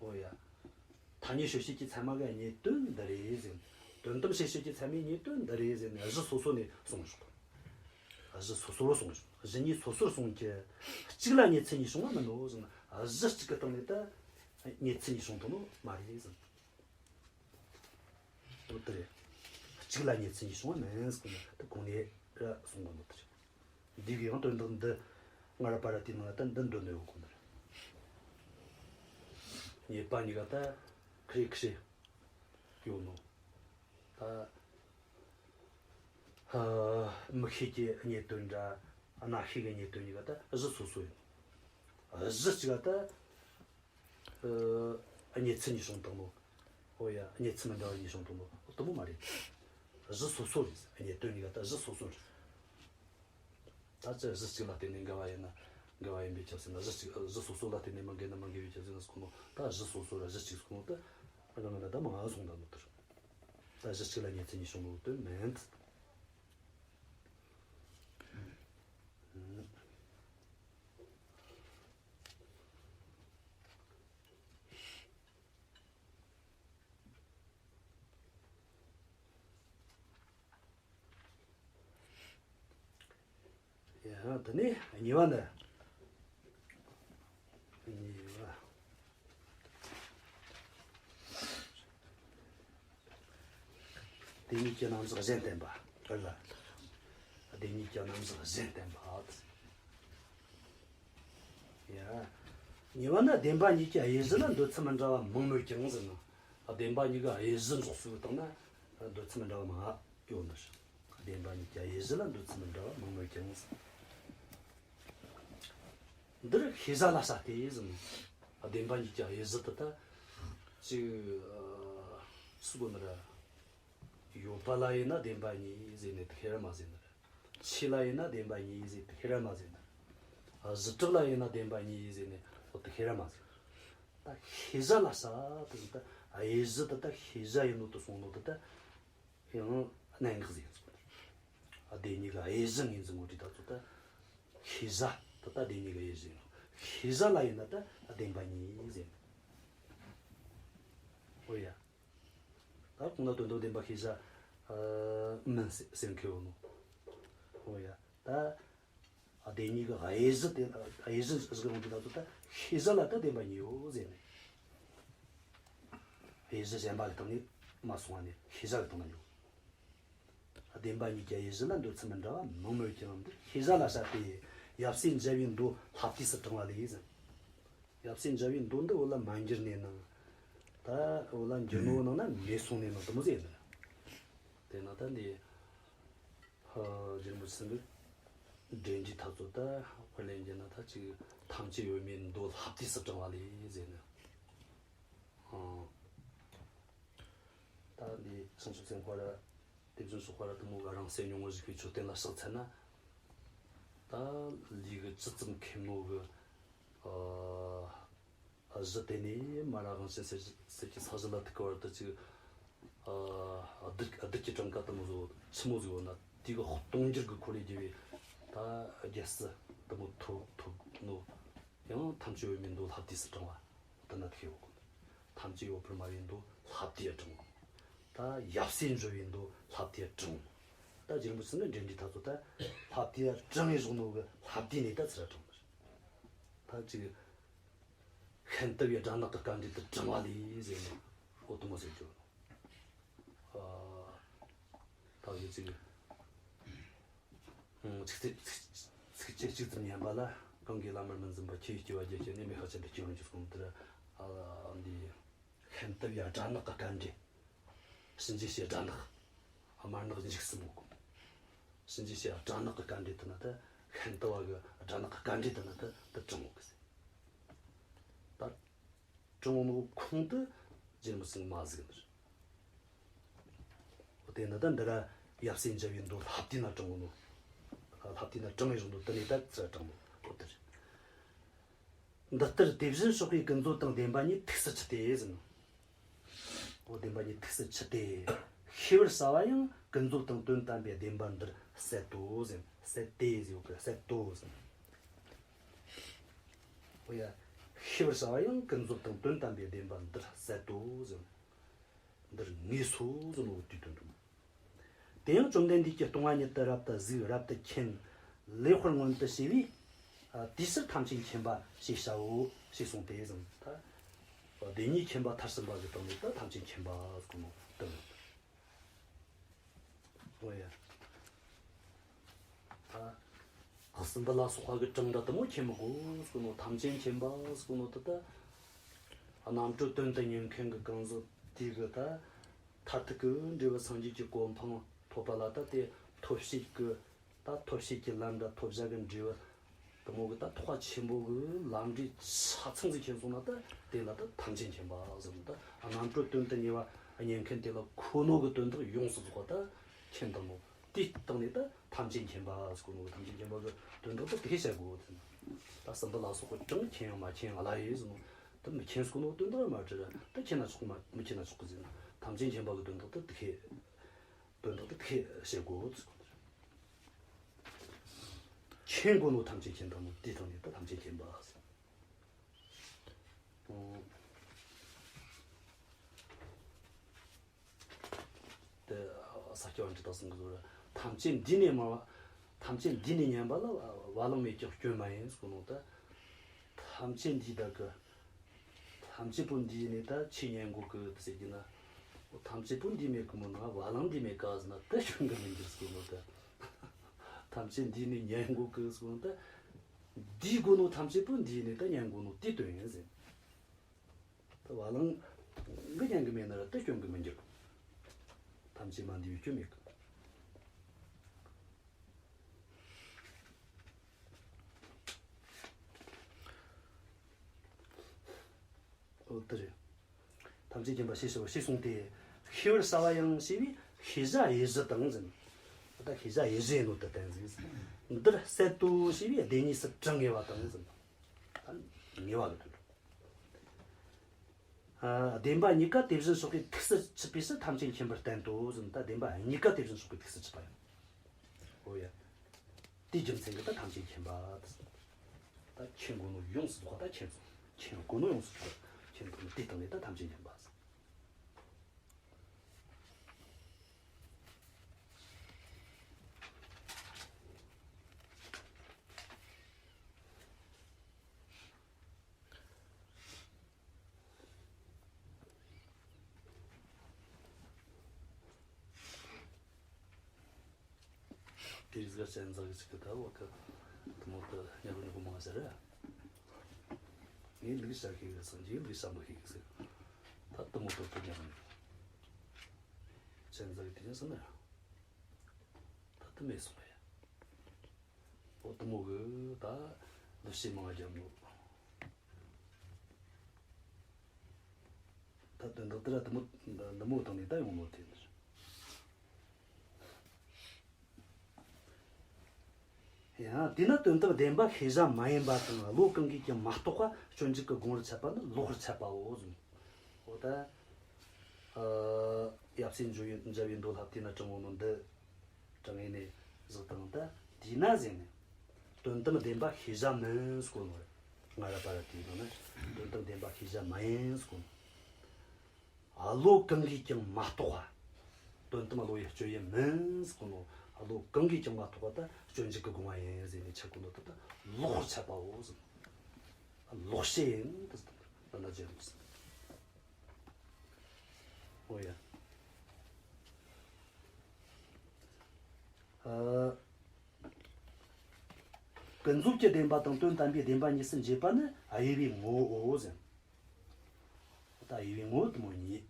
འོ་ཡ། ཐ་སྙད་དཔྱོད་བྱེད་ཀྱི་ཚད་མ་གི་རྙེད་དོན་འདི་རེད་ཟེར། དོན་དམ་དཔྱོད་བྱེད་ཀྱི་ཚད་མའི་རྙེད་དོན་འདི་རེད་ཟེར་ནས་གཞི་སོ་སོ་ནས་གསུངས་ཤོག་གཞི་སོ་སོ་རུ་གསུངས་ཤོག་གཞི་གཉིས་སོ་སོར་གསུངས་ཀྱི། གཅིག་ལ་རྙེད་ཚུལ་གཉིས་བྱུང་བ་མིན་ནོ་ཟེར་ན། གཞི་གཅིག་གི་སྟེང་ནས་ད་རྙེད་ཚུལ་གཉིས་བྱུང་ཐུབ་ནོ་མ་རེད་ཟེར། འོ་དེ་རེད། གཅིག་ལ་རྙེད་ཚུལ་གཉིས་བྱུང་བ་མིན་ཟེར་གོ་ནས་ད་གོང་ནས་ར་གསུང་གོ་ནོ་དེ་རེད། འདི་གི་ཡང་དོན་དག་འདི་སྔར་བར་དེའི་ནང་ད་འདི་འདོན་ནས་ཡོད་གོ་ནི་རེད། རྙེད་པ་གཉིས་ཀ་ད་ཁ་རེ་ཁ་རེ་ཡོད་ནོ། ད་ཨ་དམིགས་ཤེས་ཀྱི་རྙེད་དོན་འདྲ། རྣམ་ཤེས་ཀྱི་རྙེད་དོན་གཉིས་ཀ་ད་གཞི་སོ་སོ་ཡིན། གཞི་གཅིག་ག་ད་ཨ་རྙེད་ཚུལ་གཉིས་བྱུང་བཏང་ནོ། འོ་ཡ། རྙེད་ཚུལ་མི་འདྲ་བ་གཉིས་བྱུང་བཏང་ནོ། འོ་དེ་མོ་མ་རེད། གཞི་སོ་སོ་རེད། རྙེད་དོན་གཉིས་ཀ་ད་གཞི་སོ་སོ་རེད། ད་ཅི་གཞི་གཅིག་ལ་བརྟེན་ནས་འགལ་བ་ཡིན་ན་འགལ་བ་ཡིན་པས་ཁྱབ་ཟེར་ན། གཞི་གཅིག་གཞི་སོ་སོ་ལ་བརྟེན་ནས་མི་འགལ་ན་མི་འགལ་བས་ཁྱབ་ཟེར་ན་ཟེར་གོ་ནོ། ད་གཞི་སོ་སོ་ར་གཞི་གཅིག་ཟེར་གོ་ནོ་ད་རང་རང་ལ་ད་མང་ང་སོང་ད་ནོ་དེར། ད་གཞི་གཅིག་ལ་རྙེད་ཚུལ་གཉིས་བྱུང་ནོ་དོན་མིན། ཡ། དེ་ནས་གཉིས་པ་འདི། གཉིས་པ། བདེན་གཉིས་ཀྱི་རྣམ་གཞག་གཞན་བསྟན་པ། ག་ལ། བདེན་གཉིས་ཀྱི་རྣམ་གཞག་གཞན་བསྟན་པ། ཡ། གཉིས་པ་ནི། བདེན་པ་གཉིས་ཀྱི་དབྱེ་གཞི་ལ་འདོད་ཚུལ་མི་འདྲ་བ་མང་མོད་ཀྱང་ཟེར་ན། བདེན་པ་གཉིས་ཀྱི་དབྱེ་གཞི་འཇོག་ཚུལ་དང་ན་འདོད་ཚུལ་མི་འདྲ་བ་མང་ཡོད་ནི། བདེན་པ་གཉིས་ཀྱི་དབྱེ་གཞི་ལ་འདོད་ཚུལ་མི་འདྲ་བ་མང་མོད་ཀྱང་ཟེར། འདིར་ཤེས་བྱ་ལ་བྱ་སྟེ་ཟེར་ན། བདེན་པ་གཉིས་ཀྱི་དབྱེ་གཞི་དེ་ད་ཅིག་ཨ་སུ་གོ་ནི་ར། ཡོད་པ་ལ་ཡིན་ན་བདེན་པ་གཉིས་ཟེར་ནས་དེ་ཁེ་ར་མ་ཟེར་ནི་རེད། ཆོས་ལ་ཡིན་ན་བདེན་པ་གཉིས་ཟེར་དེ་ཁེ་ར་མ་ཟེར་ནི་རེད། གཞི་གྲུབ་ལ་ཡིན་ན་བདེན་པ་གཉིས་ཟེར་ནས་འོ་དེ་ཁེ་ར་མ་ཟེར། ད་ཤེས་བྱ་ལ་བྱ་དེ་ད་དབྱེ་གཞི་དེ་ད་ཤེས་བྱ་ཡིན་ནོ་དེ་སོང་ནོ་དེ་ད་ཡང་གནད་འགག་ཟིག་ཡིན་ཟེར། བདེན་གཉིས་ཀྱི་དབྱེ་གཞི་ངོས་འཛིན་གོ་དུས་ད་ཚོ་ད་ཤེས་བྱ་དེ་ད་བདེན་གཉིས་ཀྱི་དབྱེ་གཞི་ཡིན་ནོ། ཤེས་བྱ་ལ་ཡིན་ན་ད་བདེན་པ་གཉིས་ཟེར། འོ་ཡ། ད་གོང་ན་དོན་དམ་བདེན་པ་ཤེས་བྱ་ཨ་མིན་ཟེར་མཁན་ཡོད་ནོ། འོ་ཡ། ད་བདེན་གཉིས་ཀྱི་དབྱེ་གཞི་དེ། དབྱེ་གཞི་ཟེར་གི་ཡོང་དུས་ད་ཚོ་ད་ཤེས་བྱ་ལ་ད་བདེན་པ་གཉིས་ཡོད་ཟེར་ནས། དབྱེ་གཞི་གཞན་པ་གི་སྟེང་ནས་མ་སོང་བ་ནས་ཤེས་བྱ་གི་སྟེང་ན་ཡོད། བདེན་པ་གཉིས་ཀྱི་དབྱེ་གཞི་ལ་འདོད་ཚུལ་མི་འདྲ་བ་མང་མོད་ཀྱང་། འདིར་ཤེས་བྱ་ལ་བྱ་སྟེ། ཡབ་སྲས་མཇལ་བའི་མདོ་ལྷ་བལྟས་སུ་དྲངས་པ་ལས་ཟེར། ཡབ་སྲས་མཇལ་བའི་མདོ་འདི་འོ་ལ་མ་འགྱུར་ནས་ན། ད་འོ་ལ་འགྱུར་ནོ་ནང་ན་མེད་སོང་ནས་ན་དེ་མོ་ཟེར་ནས། དེ་ན་ད་འདི་ཧ་རྗེ་རིན་པོ་ཆེ་ཟེར་འདུག་འདྲེན་རྒྱུའི་ཐབས་ཚུལ་ད་དཔེར་ལེན་རྒྱུ་ན་ད་ཅིག་ཐམས་ཅད་ཡོད་མེད་མདོ་ལྷ་བལྟས་སུ་དྲངས་པ་ལས་ཟེར་ནས། ཨང་། ད་འདི་བྱང་ཆུབ་སེམས་དཔའ་ར་དེ་བཞིན་གཤེགས་པ་ར་དེ་མོ་གི་རང་སེམས་མྱོང་བ་གཞིག་པའི་མཆོད་རྟེན་ལ་ཕྱག་འཚལ་ན། ད་ལུས་གི་ཇི་ཙམ་ཁེམ་ནོ་གི་ཨ་གཞི་དེ་ནས་མ་ར་དབང་ཆེན་གསེར་གྱི་ས་གཞི་ལ་ཐུག་གི་བར་དུ་ཅིག་ཨ་རྡུལ་རྡུལ་གྱི་གྲངས་ཀ་དེ་མོ་ཟིག་ཆི་མོ་ཟིག་ཡོད་ན་དེ་གི་སྟོང་འགྱུར་གི་ཁོར་ཡུག་བརྒྱུད་པའི་ད་རྒྱལ་སྲིད་དེ་མོ་ཐོབ་ཐོབ་ནོ། ཡང་ཐམས་ཅད་ཡོད་མེད་མདོ་ལྷ་བལྟས་སུ་དྲངས་པ་དེ་ན་ཐུག་ཡོད་གོ། ཐམས་ཅད་ཡོད་པར་སྨྲ་བའི་མདོ་ལྷ་བལྟས་དྲངས། ད་ཡབ་སྲས་མཇལ་བའི་མདོ་ལྷ་བལྟས་དྲངས། ད་རྗེ་རིན་པོ་ཆེ་ནི་འདྲེན་རྒྱུའི་ཐབས་ཚུལ་ད་ལྷ་བལྟས་དྲངས་ཡས་བཞག་ནོ་གི་ལྷ་བལྟས་ནས་ད་ཚུར་དྲངས་པ་རེད། ད་ཅིག་ ཤིན་ཏུ་བའི་སྦྲ་ནག་གི་སྐར་འབྲས་དེ་དྲངས་པ་ལས་ཟེར་ནས་འོ་དེ་མོ་ཟེར་རྒྱུ། ཨ། ད་གི་ཅིག་ཚིགས་བཅད་ཚིགས་བཅད་གཅིག་ཙམ་ཉན་པ་ལ། གང་གིས་བླ་མར་མི་འཛིན་པ། ཁྱེད་ཡི་སྐྱེ་བ་བརྒྱད་ཀྱི་གནས། མི་ཤ་ཆེན་པོ་སྐྱེ་བར་འགྱུར་གསུངས་དེར། ཨ། འདི་ཤིན་ཏུ་བའི་སྦྲ་ནག་གི་སྐར་འབྲས། གཤིན་རྗེ་བྱེད་སྦྲ་ནག་དམར་ནག་འཇིགས་གསུམ་འོག་གསུམ། གཤིན་རྗེ་བྱེད་སྦྲ་ནག་གི་སྐར་འབྲས་དེ་ན་ད་ཤིན་ཏུ་བ་གི་སྦྲ་ནག་གི་སྐར་འབྲས་དེ་ན་ད་དེ་དྲངས་འོག་གི་ཟེར། ད་དྲངས་འོག་ནོ་ཁུངས་དེ་རྗེ་མི་སྲིང་མ་གཟིགས་ནི་རེད། འོ་དེ་ན་ད་འདི་ར་ཡབ་སྲས་མཇལ་བའི་མདོ་ལྷ་བསྟན་ན་དྲངས་འོག་ནོ། ལྷ་བསྟན་ན་དྲངས་ཡོད་ནོ་དེ་ནས་ད་ཚུར་དྲངས་འོག་འོ་དེ་རེད། འདི་ལྟར་དེ་བཞིན་གཤེགས་པའི་ཀུན་རྫོབ་དང་ལྡན་པ་ཉིད་ཐུགས་སུ་ཆུད་དེ་ཟེར་ནོ། འོ་ལྡན་པ་ཉིད་ཐུགས་སུ་ཆུད་དེ། ཤེས་པར་བྱ་བ་ཡང་ཀུན་རྫོབ་དང་དོན་དམ་པའི་བདེན་པ་འདིར་ཟད་དོ་ཟེར། ཟད་དེ་ཟེར་བ་གི་ཟད་དོ་ཟེར། འོ་ཡ། ཤེས་པར་བྱ་བ་ཡང་ཀུན་རྫོབ་དང་དོན་དམ་པའི་བདེན་པ་འདིར་ཟད་དོ་ཟེར། འདིར་ངེས་སོ་ཟེར་ནོ་དེའི་དོན་དུ། དེ་ཡང་བཅོམ་ལྡན་འདས་ཀྱིས་སྟོང་པ་ཉིད་དུ་རབ་ཏུ་གཟིགས། རབ་ཏུ་མཁྱེན། ལེགས་པར་མངོན་དུ་བྱས་པས། ཨ། དེའི་ཕྱིར་ཐམས་ཅད་མཁྱེན་པ་ཞེས་བྱའོ་ཞེས་གསུངས་ཏེ་ཟེར། ད་བདེན་གཉིས་མཁྱེན་པ་མཐར་ཕྱིན་པ་གི་སྟེང་ནས་ད་ཐམས་ཅད་མཁྱེན་པ་ཟེར་གོ་ནོ་དེ། འོ་ཡ། ད་སྲིན་པོ་ལ་སོགས་པ་གི་གྲངས་འདྲ་དེ་མོ་མཁྱེན་མི་དགོས་ཟེར་གོ་ནོ། ཐམས་ཅད་མཁྱེན་པ་ཟེར་གོ་ནོ་དེ་ད་རྣམ་གྲོལ་དོན་དུ་གཉེར་མཁན་གྱི་གང་ཟག་དེ་གི་ད་མཐར་ཐུག་གི་འབྲས་བུ་སངས་རྒྱས་ཀྱི་གོ་འཕང་ཐོབ་པ་ལ་ད་དེ་ཐོབ་བྱེད་ཀྱི། ད་ཐོབ་བྱེད་ཀྱི་ལམ་འདྲ་ཐོབ་བྱ་གི་འབྲས་བུ་དེ་མོ་གི་ད་ཐེག་པ་ཆེན་པོ་གི་ལམ་འབྲས་ཆ་ཚང་ཟིག་མཁྱེན་སོང་ན་ད་དེ་ལ་ད་ཐམས་ཅད་མཁྱེན་པ་ཟེར་ནོ། ད་རྣམ་གྲོལ་དོན་དུ་གཉེར་བ་གཉེར་མཁན་དེ་ལ་ཁོ་ནོ་གི་དོན་དག་ཡོངས་སུ་རྫོགས་པ་ད་མཁྱེན་བཏང་ནོ། དེའི་སྟེང་ནས་ད་ཐམས་ཅད་མཁྱེན་པ་ཟེར་གོ་ནོ། ཐམས་ཅད་མཁྱེན་པ་གི་དོན་དག་ད་དེ་བཤད་དགོས་ཟེར་ན། ད་སྲིན་པོ་ལ་སོགས་པ་གྲངས་མཁྱེན་ཡང་མ་མཁྱེན་ཡང་ལ་ཡོད་ཟེར་ནོ། ད་མི་མཁྱེན་ཟེར་གོ་ནོ་དོན་དག་མ་བྲལ། ད་མཁྱེན་ན་ཆོག་མ་མི་མཁྱེན་ན་ཆོག་གི་ཟེར་ན། ཐམས་ཅད་མཁྱེན་པ་གི་དོན་དག་ད་དེ་བཤད། དོན་དག་དེ་དེ་བཤད་དགོས། མཁྱེན་དགོས་ནོ་ཐམས་ཅད་མཁྱེན་དང་ནོ་དེ་དང་ནི་ད་ཐམས་ཅད་མཁྱེན་པ། ཨོ། དེ་ས་སྐྱ་པཎྜི་ཏ་གསུང་གི་ཟོ་ར། ཐམས་ཅད་འདུས་ནས་མ། ཐམས་ཅད་འདུས་ནས་ཉན་པ་ལ་བ་ལང་མེད་ཀྱང་སྐྱོན་མ་ཡིན་ཟེར་གོ་ནོ་ད། ཐམས་ཅད་འདུས་ད་གི། ཐམས་ཅད་པོ་འདུས་ནས་ད་ཆོས་ཉན་དགོས་གི་ཟེར་གྱི་ན། ཐམས་ཅད་པོ་འདུས་མེད་གི་མོ་ན་བ་ལང་འདུས་མེད་ག་ཟེར་ན་ད་སྐྱོན་གི་མི་འགྱུར་ཟེར་གོ་ནོ་ད། ཐམས་ཅད་འདུས་ནས་ཉན་དགོས་གི་ཟེར་གོ་ནོ་ད། འདུས་དགོས་ནོ་ཐམས་ཅད་པོ་འདུས་ནས་ད་ཉན་དགོས་ནོ་དེ་དོན་ཡིན་ཟེར། ད་བ་ལང་གི་ཉན་གི་མེད་ན་ར་ད་སྐྱོན་གི་མི་འགྱུར། ཐམས་ཅད་མ་འདུས་པའི་སྐྱོན་མེད་གི། འོ་དེ་རེད། ཐམས་ཅད་མཁྱེན་པ་ཞེས་ཞུ་བ་ཞེས་གསུངས་ཏེ། ཤེས་པར་བྱ་བ་ཡང་ཞེས་པས་ཤེས་བྱ་དབྱེ་གཞི་དང་ཟེར། ད་ཤེས་བྱ་དབྱེ་གཞི་ཡིན་ནོ་དེ་བསྟན་ཟིག། འདིར་ཟད་དོ་ཞེས་པས་བདེན་གཉིས་སུ་གྲངས་ངེས་པ་དང་ཟེར། ད་ངེས་པ་གི་དོན། ཨ། བདེན་པ་གཉིས་ཀ་དེ་བཞིན་གཤེགས་པའི་ཐུགས་སུ་ཆུད་པའི་ཕྱིར་ཐམས་ཅད་མཁྱེན་པར་བསྟན་ཏོ་ཟེར། ད་བདེན་པ་གཉིས་ཀ་དེ་བཞིན་གཤེགས་པའི་ཐུགས་སུ་ཆུད་པ་ཡང་། འོ་ཡ། དེའི་རྒྱུ་མཚན་གྱིས་ད་ཐམས་ཅད་མཁྱེན་པ། ད་མཁྱེན་དགོས་ནོ་ཡོངས་སུ་རྫོགས་པ་ད་མཁྱེན་སོང་། མཁྱེན་དགོས་ནོ་ཡོངས་སུ་རྫོགས་པ་མཁྱེན་དགོས་ནོ་དེའི་སྟེང་ནས་ད་ཐམས་ཅད་མཁྱེན་པ། དེ་རིགས་ཀ་ཅན་ཛ་གི་ཅིག་གི་ད་བ་ཀ་དུ་མོ་དུ་ཉག་ཉོག་མང་ཟེར། ངས་ལུགས་བྱ་ཤེས་གི་སོང་། ངས་ལུགས་བྱ་མི་ཤེས་གི་ཟེར། ད་དུ་མོ་དུ་དུ་ཉག་ཉོག་ཅན་ཛ་གི་དེ་ནས་སོང་ན་ད་དུ་མེད་སོང་ཡ། འོ་དུ་མོ་གི་ད་ལུགས་བྱེད་མང་རྒྱབ་ནོ། ད་དོན་དག་དེ་ར་དུ་མོ་འདི་མོ་བཏང་ནས་ད་ཡོང་ནོ་དེ་འདིར། ཡང་དེས་ན་དོན་དམ་བདེན་པ་ཤེས་བྱ་མ་ཡིན་པ་དང་བློ་གང་གིས་ཀྱང་མ་རྟོགས་པ་སྤྱོད་འཇུག་གི་དགོངས་པར་འཆད་པ་ནི་ལོག་པར་འཆད་པའོ་གསུངས། འོ་ད། ཨ། ཡབ་སྲས་མཇལ་བའི་མདོ་ལྷ་བསྟན་ན་དྲངས་འོ་ནོ་འདི། དྲངས་ཡིན་ནས་བཞག་དང་ད་དེས་ན་ཟེར་ནས། དོན་དམ་བདེན་པ་ཤེས་བྱ་མིན་ཟེར་གོ་ནོ་རེད། ང་ར་པ་ར་དེའི་ནང་ན་དོན་དམ་བདེན་པ་ཤེས་བྱ་མ་ཡིན་ཟེར་གོ་ནོ། བློ་གང་གིས་ཀྱང་མ་རྟོགས་པ། དོན་དམ་བློ་ཡི་སྤྱོད་ཡུལ་མིན་ཟེར་གོ་ནོ། བློ་གང་གིས་ཀྱང་མ་རྟོགས་པ་ད་སྤྱོད་འཇུག་གི་དགོངས་པ་ཡིན་ཟེར་ནས་འཆད་གོ་ནོ་ད་ད་ལོག་པར་འཆད་པའོ་ཟེར། ལོག་བཤད་ཡིན་ད་ཟེར། ཀུན་རྫོབ་ཀྱི་བདེན་པ་དང་དོན་དམ་པའི་བདེན་པ་གཉིས་སུ་འབྱེད་པ་ནི་དབྱེ་བའི་ངོ་བོའོ་ཟེར། ད་དབྱེ་བའི་ངོ་བོ་དེ་མོ་ཉིད།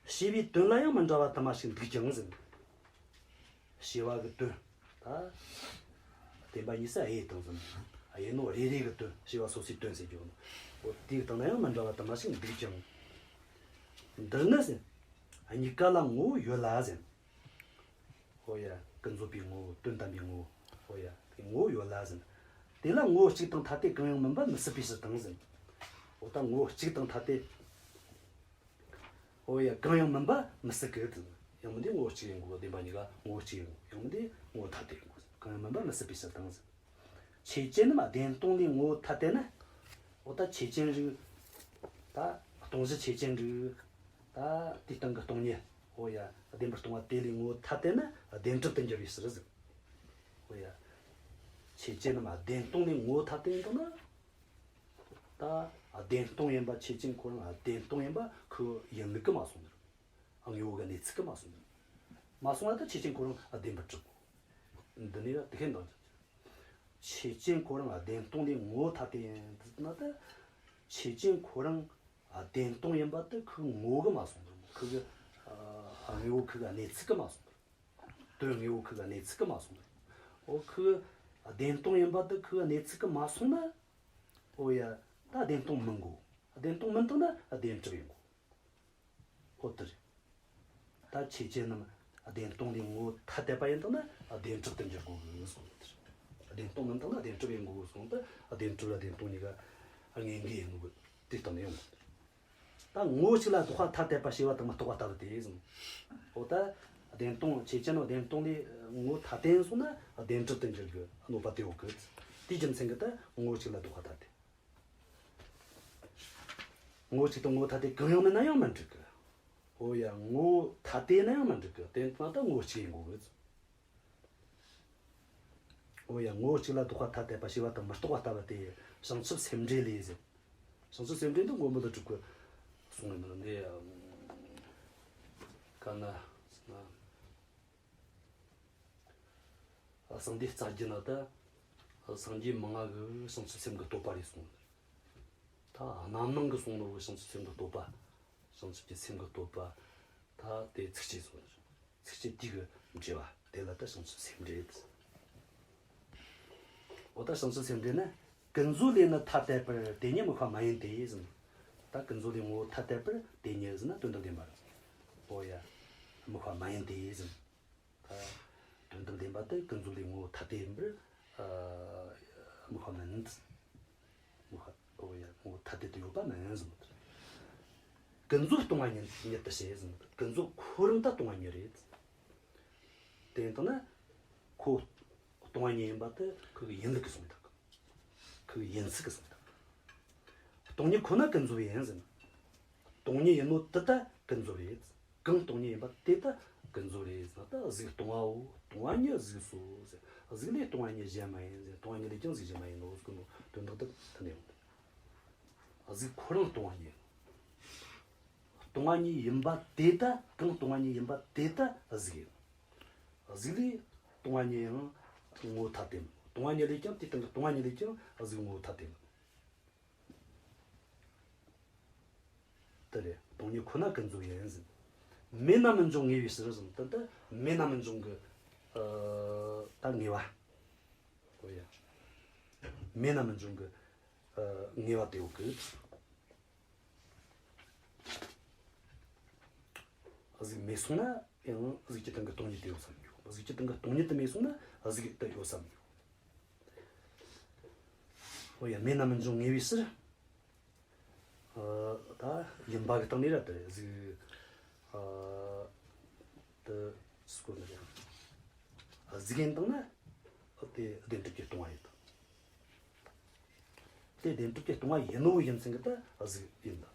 ཞེས་པའི་དོན་ལ་ཡང་མི་འདྲ་བ་དུ་མ་ཞིག་འདུག་ཀྱང་ཟེར། ཞེས་པ་གི་དོན། ད་བདེན་པ་གཉིས་སུ་དབྱེ་དང་ཟེར། དབྱེ་ནོ་རེ་རེ་གི་དོན། ཞེས་པ་སོ་སོའི་དོན་ཟེར་རྒྱུ་ནོ། འོ་དེའི་སྟེང་ན་ཡང་མི་འདྲ་བ་དུ་མ་ཞིག་འདུག་ཀྱང་། འདིར་ནི་ཟེར། གཉིས་ཀ་ལ་ངོ་བོ་ཡོད་ལ་ཟེར། ཧོ་ཡ། ཀུན་རྫོབ་པའི་ངོ་བོ། དོན་དམ་པའི་ངོ་བོ། ཧོ་ཡ། དེ་ངོ་བོ་ཡོད་ལ་ཟེར། དེ་ལ་ངོ་བོ་གཅིག་དང་ཐ་དད་གང་ཡང་མིན་པ་མི་སྲིད་པའི་ཕྱིར་དང་ཟེར། འོ་ད་ངོ་བོ་གཅིག་དང་ཐ་དད། ཧོ་ཡ། གང་ཡང་མིན་པ་མི་སྲིད་གི་ཟེར། ཡང་མིན་དེ་ངོ་བོ་གཅིག་ཡིན་དགོས། བདེན་པ་གཉིས་ཀ་ངོ་བོ་གཅིག་ཡིན་དགོས། ཡང་མིན་དེ་ངོ་བོ་ཐ་དད་ཡིན་དགོས། གང་ཡང་མིན་པ་མི་སྲིད་པའི་ཕྱིར་དང་ཟེར། ཆོས་ཅན་རྣམས་བདེན་སྟོང་ལས་ངོ་བོ་ཐ་དད་ན། འོ་ད་ཆོས་ཅན་རིགས། ད་སྟོང་གཞི་ཆོས་ཅན་རིགས། ད་དེའི་སྟེང་གི་སྟོང་ཉིད། འོ་ཡ། བདེན་པར་སྟོང་པ་དེ་ལས་ངོ་བོ་ཐ་དད་ན་བདེན་གྲུབ་ཏུ་འགྱུར་བའི་ཕྱིར་ཟེར། འོ་ཡ། ཆོས་ཅན་རྣམས་བདེན་སྟོང་ལས་ངོ་བོ་ཐ་དད་ཡིན་དང་ན། ད་བདེན་སྟོང་ཡིན་པ་ཆོས་ཅན་ཁོ་རང་བདེན་སྟོང་ཡིན་པ་ཁོའི་ཡིན་ལུགས་ཀྱིས་མ་གསུངས་ནོ། དངོས་པོ་གི་གནས་ཚུལ་གྱིས་མ་གསུངས་ནོ། མ་གསུངས་ན་ད་ཆོས་ཅན་ཁོ་རང་བདེན་པར་གྲུབ་དགོས། འདི་ནས་ཡང་དེ་ཁས་འདང་རྒྱག་རྒྱུ། ཆོས་ཅན་ཁོ་རང་བདེན་སྟོང་ལས་ངོ་བོ་ཐ་དད་ཡིན་ན་ད། ཆོས་ཅན་ཁོ་རང་བདེན་སྟོང་ཡིན་པ་དེ་ཁོའི་ངོ་བོ་གིས་མ་གསུངས་ནོ། ཁོ་གི་ཨ་དངོས་པོ་ཁོ་གི་གནས་ཚུལ་གྱིས་མ་གསུངས་ནོ། དོན་དངོས་པོ་ཁོ་གི་གནས་ཚུལ་གྱིས་མ་གསུངས་ནོ། འོ་ཁོ་བདེན་སྟོང་ཡིན་པ་དེ་ཁོ་གི་གནས་ཚུལ་གྱིས་མ་གསུངས་ན། འོ་ཡ། ད་བདེན་སྟོང་མིན་དགོས། བདེན་སྟོང་མིན་དང་ན་བདེན་གྲུབ་ཡིན་དགོས། འོ་དེ་རེད། ད་ཆོས་ཅན་རྣམས་བདེན་སྟོང་ལས་ངོ་བོ་ཐ་དད་པ་ཡིན་དང་ན་བདེན་གྲུབ་ཏུ་འགྱུར་དགོས་གི་གསུངས་ཏེ། བདེན་སྟོང་མིན་དང་ན་བདེན་གྲུབ་ཡིན་དགོས་གི་གསུངས་ཏེ། བདེན་གྲུབ་ལ་བདེན་སྟོང་གཉིས་ཀ་དངོས་འགལ་ཡིན་ནོ་གི་དེ་སྟེང་ནས་ཡོང་གི། ད་ངོ་བོ་གཅིག་ལ་ལྡོག་པ་ཐ་དད་པ་ཞེས་པ་དང་མི་རྟག་པ་ལྟ་བུ་དེ་གསུངས། འོ་ད་བདེན་སྟོང་ཆོས་ཅན་རྣམས་བདེན་སྟོང་ལས་ངོ་བོ་ཐ་དད་ཡིན་གསུངས་ན་བདེན་གྲུབ་ཏུ་འགྱུར་གི་གནོད་པ་དེ་ཡོད་གི། དེའི་རྒྱུ་མཚན་གྱིས་ད་ངོ་བོ་གཅིག་ལ་ལྡོག་པ་ཐ་དད། ངོ་བོ་གཅིག་དང་ངོ་བོ་ཐ་དད་གང་ཡང་མིན་ན་ཡང་མི་འགྲིག་གི། འོ་ཡ། ངོ་བོ་ཐ་དད་ན་ཡང་མི་འགྲིག་གི། དེ་ཡིན་ན་ད་ངོ་བོ་གཅིག་ཡིན་དགོས་གི། འོ་ཡ། ངོ་བོ་གཅིག་ལ་ལྡོག་པ་ཐ་དད་པ་ཞེས་པ་དང་མི་རྟག་པ་ལྟ་བུ་དེ་བྱང་ཆུབ་སེམས་འགྲེལ་ལས་ཟེར། བྱང་ཆུབ་སེམས་འགྲེལ་འདི་མགོན་པོ་ཀླུ་སྒྲུབ་ཀྱིས་གསུངས་ཡོད་ནི་འདི། ག་ན། གསང་འདུས་རྩ་རྒྱུད་ན་ད། སངས་རྒྱས་མང་ང་གི་བྱང་ཆུབ་སེམས་ཀྱི་བསྟོད་པ་རེ་གསུངས། ད་རྣམ་སྣང་གི་གསུང་ནོ་གི་བྱང་ཆུབ་སེམས་ཀྱི་བསྟོད་པ། བྱང་ཆུབ་ཀྱི་སེམས་ཀྱི་བསྟོད་པ། ད་དེ་ཚིགས་བཅད་གསུངས། ཚིགས་བཅད་དེ་གི་འགྲེལ་བ་དེ་ལ་ད་བྱང་ཆུབ་སེམས་འགྲེལ། འོ་ད་བྱང་ཆུབ་སེམས་འགྲེལ་ན། ཀུན་རྫོབ་ལས་ནི་ཐ་དད་པར་དེ་ཉིད་དམིགས་པ་མ་ཡིན་ཏེ་ཟེར། ད་ཀུན་རྫོབ་ལས་ངོ་བོ་ཐ་དད་པར་དེ་ཉིད་ཟེར་ན་དོན་དམ་བདེན་པ་རེད། འོ་ཡ། དམིགས་པ་མ་ཡིན་ཏེ་ཟེར། ད་དོན་དམ་བདེན་པ་དེ་ཀུན་རྫོབ་ལས་ངོ་བོ་ཐ་དད་ཡིན་པར། ཨ་དམིགས་པ་མིན། དམིགས་པ། འོ་ཡ། ངོ་བོ་ཐ་དད་དུ་ཡོད་པ་མིན་ཟེར། ཀུན་རྫོབ་སྟོང་པ་ཉིད་ཉིད་དུ་བྱེད་ཟེར། ཀུན་རྫོབ་ཁོ་རང་ད་སྟོང་པ་ཉིད་རེད། དེ་ཡིན་དང་ན། ཁོ་སྟོང་པ་ཉིད་ཡིན་པ་དེ་ཁོ་གི་ཡིན་ལུགས་ཀྱིས་གསུངས་ཐུབ། ཁོ་གི་ཡིན་ཚུལ་གྱིས་གསུངས་ཐུབ། སྟོང་ཉིད་ཁོ་ན་ཀུན་རྫོབ་ཡིན་ཟེར། སྟོང་ཉིད་ཡིན་ནོ་དེ་ད་ཀུན་རྫོབ་རེད། གང་སྟོང་ཉིད་ཡིན་པ་དེ་ད་ཀུན་རྫོབ་རེད་ཟེར་ན། ད་གཟུགས་སྟོང་པའོ། སྟོང་པ་ཉིད་གཟུགས་སོ་ཟེར། གཟུགས་ལས་སྟོང་པ་ཉིད་གཞན་མ་ཡིན་ཟེར། སྟོང་པ་ཉིད་ལས་ཀྱང་གཟུགས་གཞན་མ་ཡིན་ནོ་ཟེར་གོ་ནོ་དོན་དག་དེ་ད་ནས་ཡོང་། གཟུགས་ཁོ་རང་སྟོང་པ་ཉིད། སྟོང་པ་ཉིད་ཡིན་པ་དེ་ད་གང་སྟོང་པ་ཉིད་ཡིན་པ་དེ་ད་གཟུགས་ཡིན། གཟུགས་ལས་སྟོང་པ་ཉིད་ཡང་ངོ་བོ་ཐ་དད་མིན། སྟོང་པ་ཉིད་ལས་ཀྱང་དེའི་སྟེང་གི་སྟོང་པ་ཉིད་ལས་ཀྱང་གཟུགས་ངོ་བོ་ཐ་དད་མིན། དེ་རེད། སྟོང་ཉིད་ཁོ་ན་ཀུན་རྫོབ་ཡིན་ཟེར། མེད་ན་མི་འབྱུང་ངེས་པའི་ཕྱིར་ཟེར། དེ་ལྟར་མེད་ན་མི་འབྱུང་གི་ཨ་ད་ངེས་པ། འོ་ཡ། མེད་ན་མི་འབྱུང་གི་ཨ་ངེས་པ་དེ་ཡོད་གི། གཟུགས་མེད་སོང་ན་ཡང་གཟུགས་ཀྱི་སྟེང་གི་སྟོང་ཉིད་དེ་ཡོད་བསམ་རྒྱུ། གཟུགས་ཀྱི་སྟེང་གི་སྟོང་ཉིད་དེ་མེད་སོང་ན་གཟུགས་དེ་ཡོད་བསམ་རྒྱུ། འོ་ཡ། མེད་ན་མི་འབྱུང་ངེས་པའི་ཕྱིར། ཨ་ད་ཡིན་པ་གི་སྟེང་ནས་ར་དེ་གཟུགས་ཨ་དེ་སྐོར་ནས་ཡང་གཟུགས་ཡིན་དང་ན་དེ་བདེན་གྲུབ་ཀྱིས་སྟོང་པ་ཡིན་དང་། དེ་བདེན་གྲུབ་ཀྱིས་སྟོང་པ་ཡིན་ནོ་ཡིན་ཚུལ་གྱི་ད་གཟུགས་ཡིན་ད།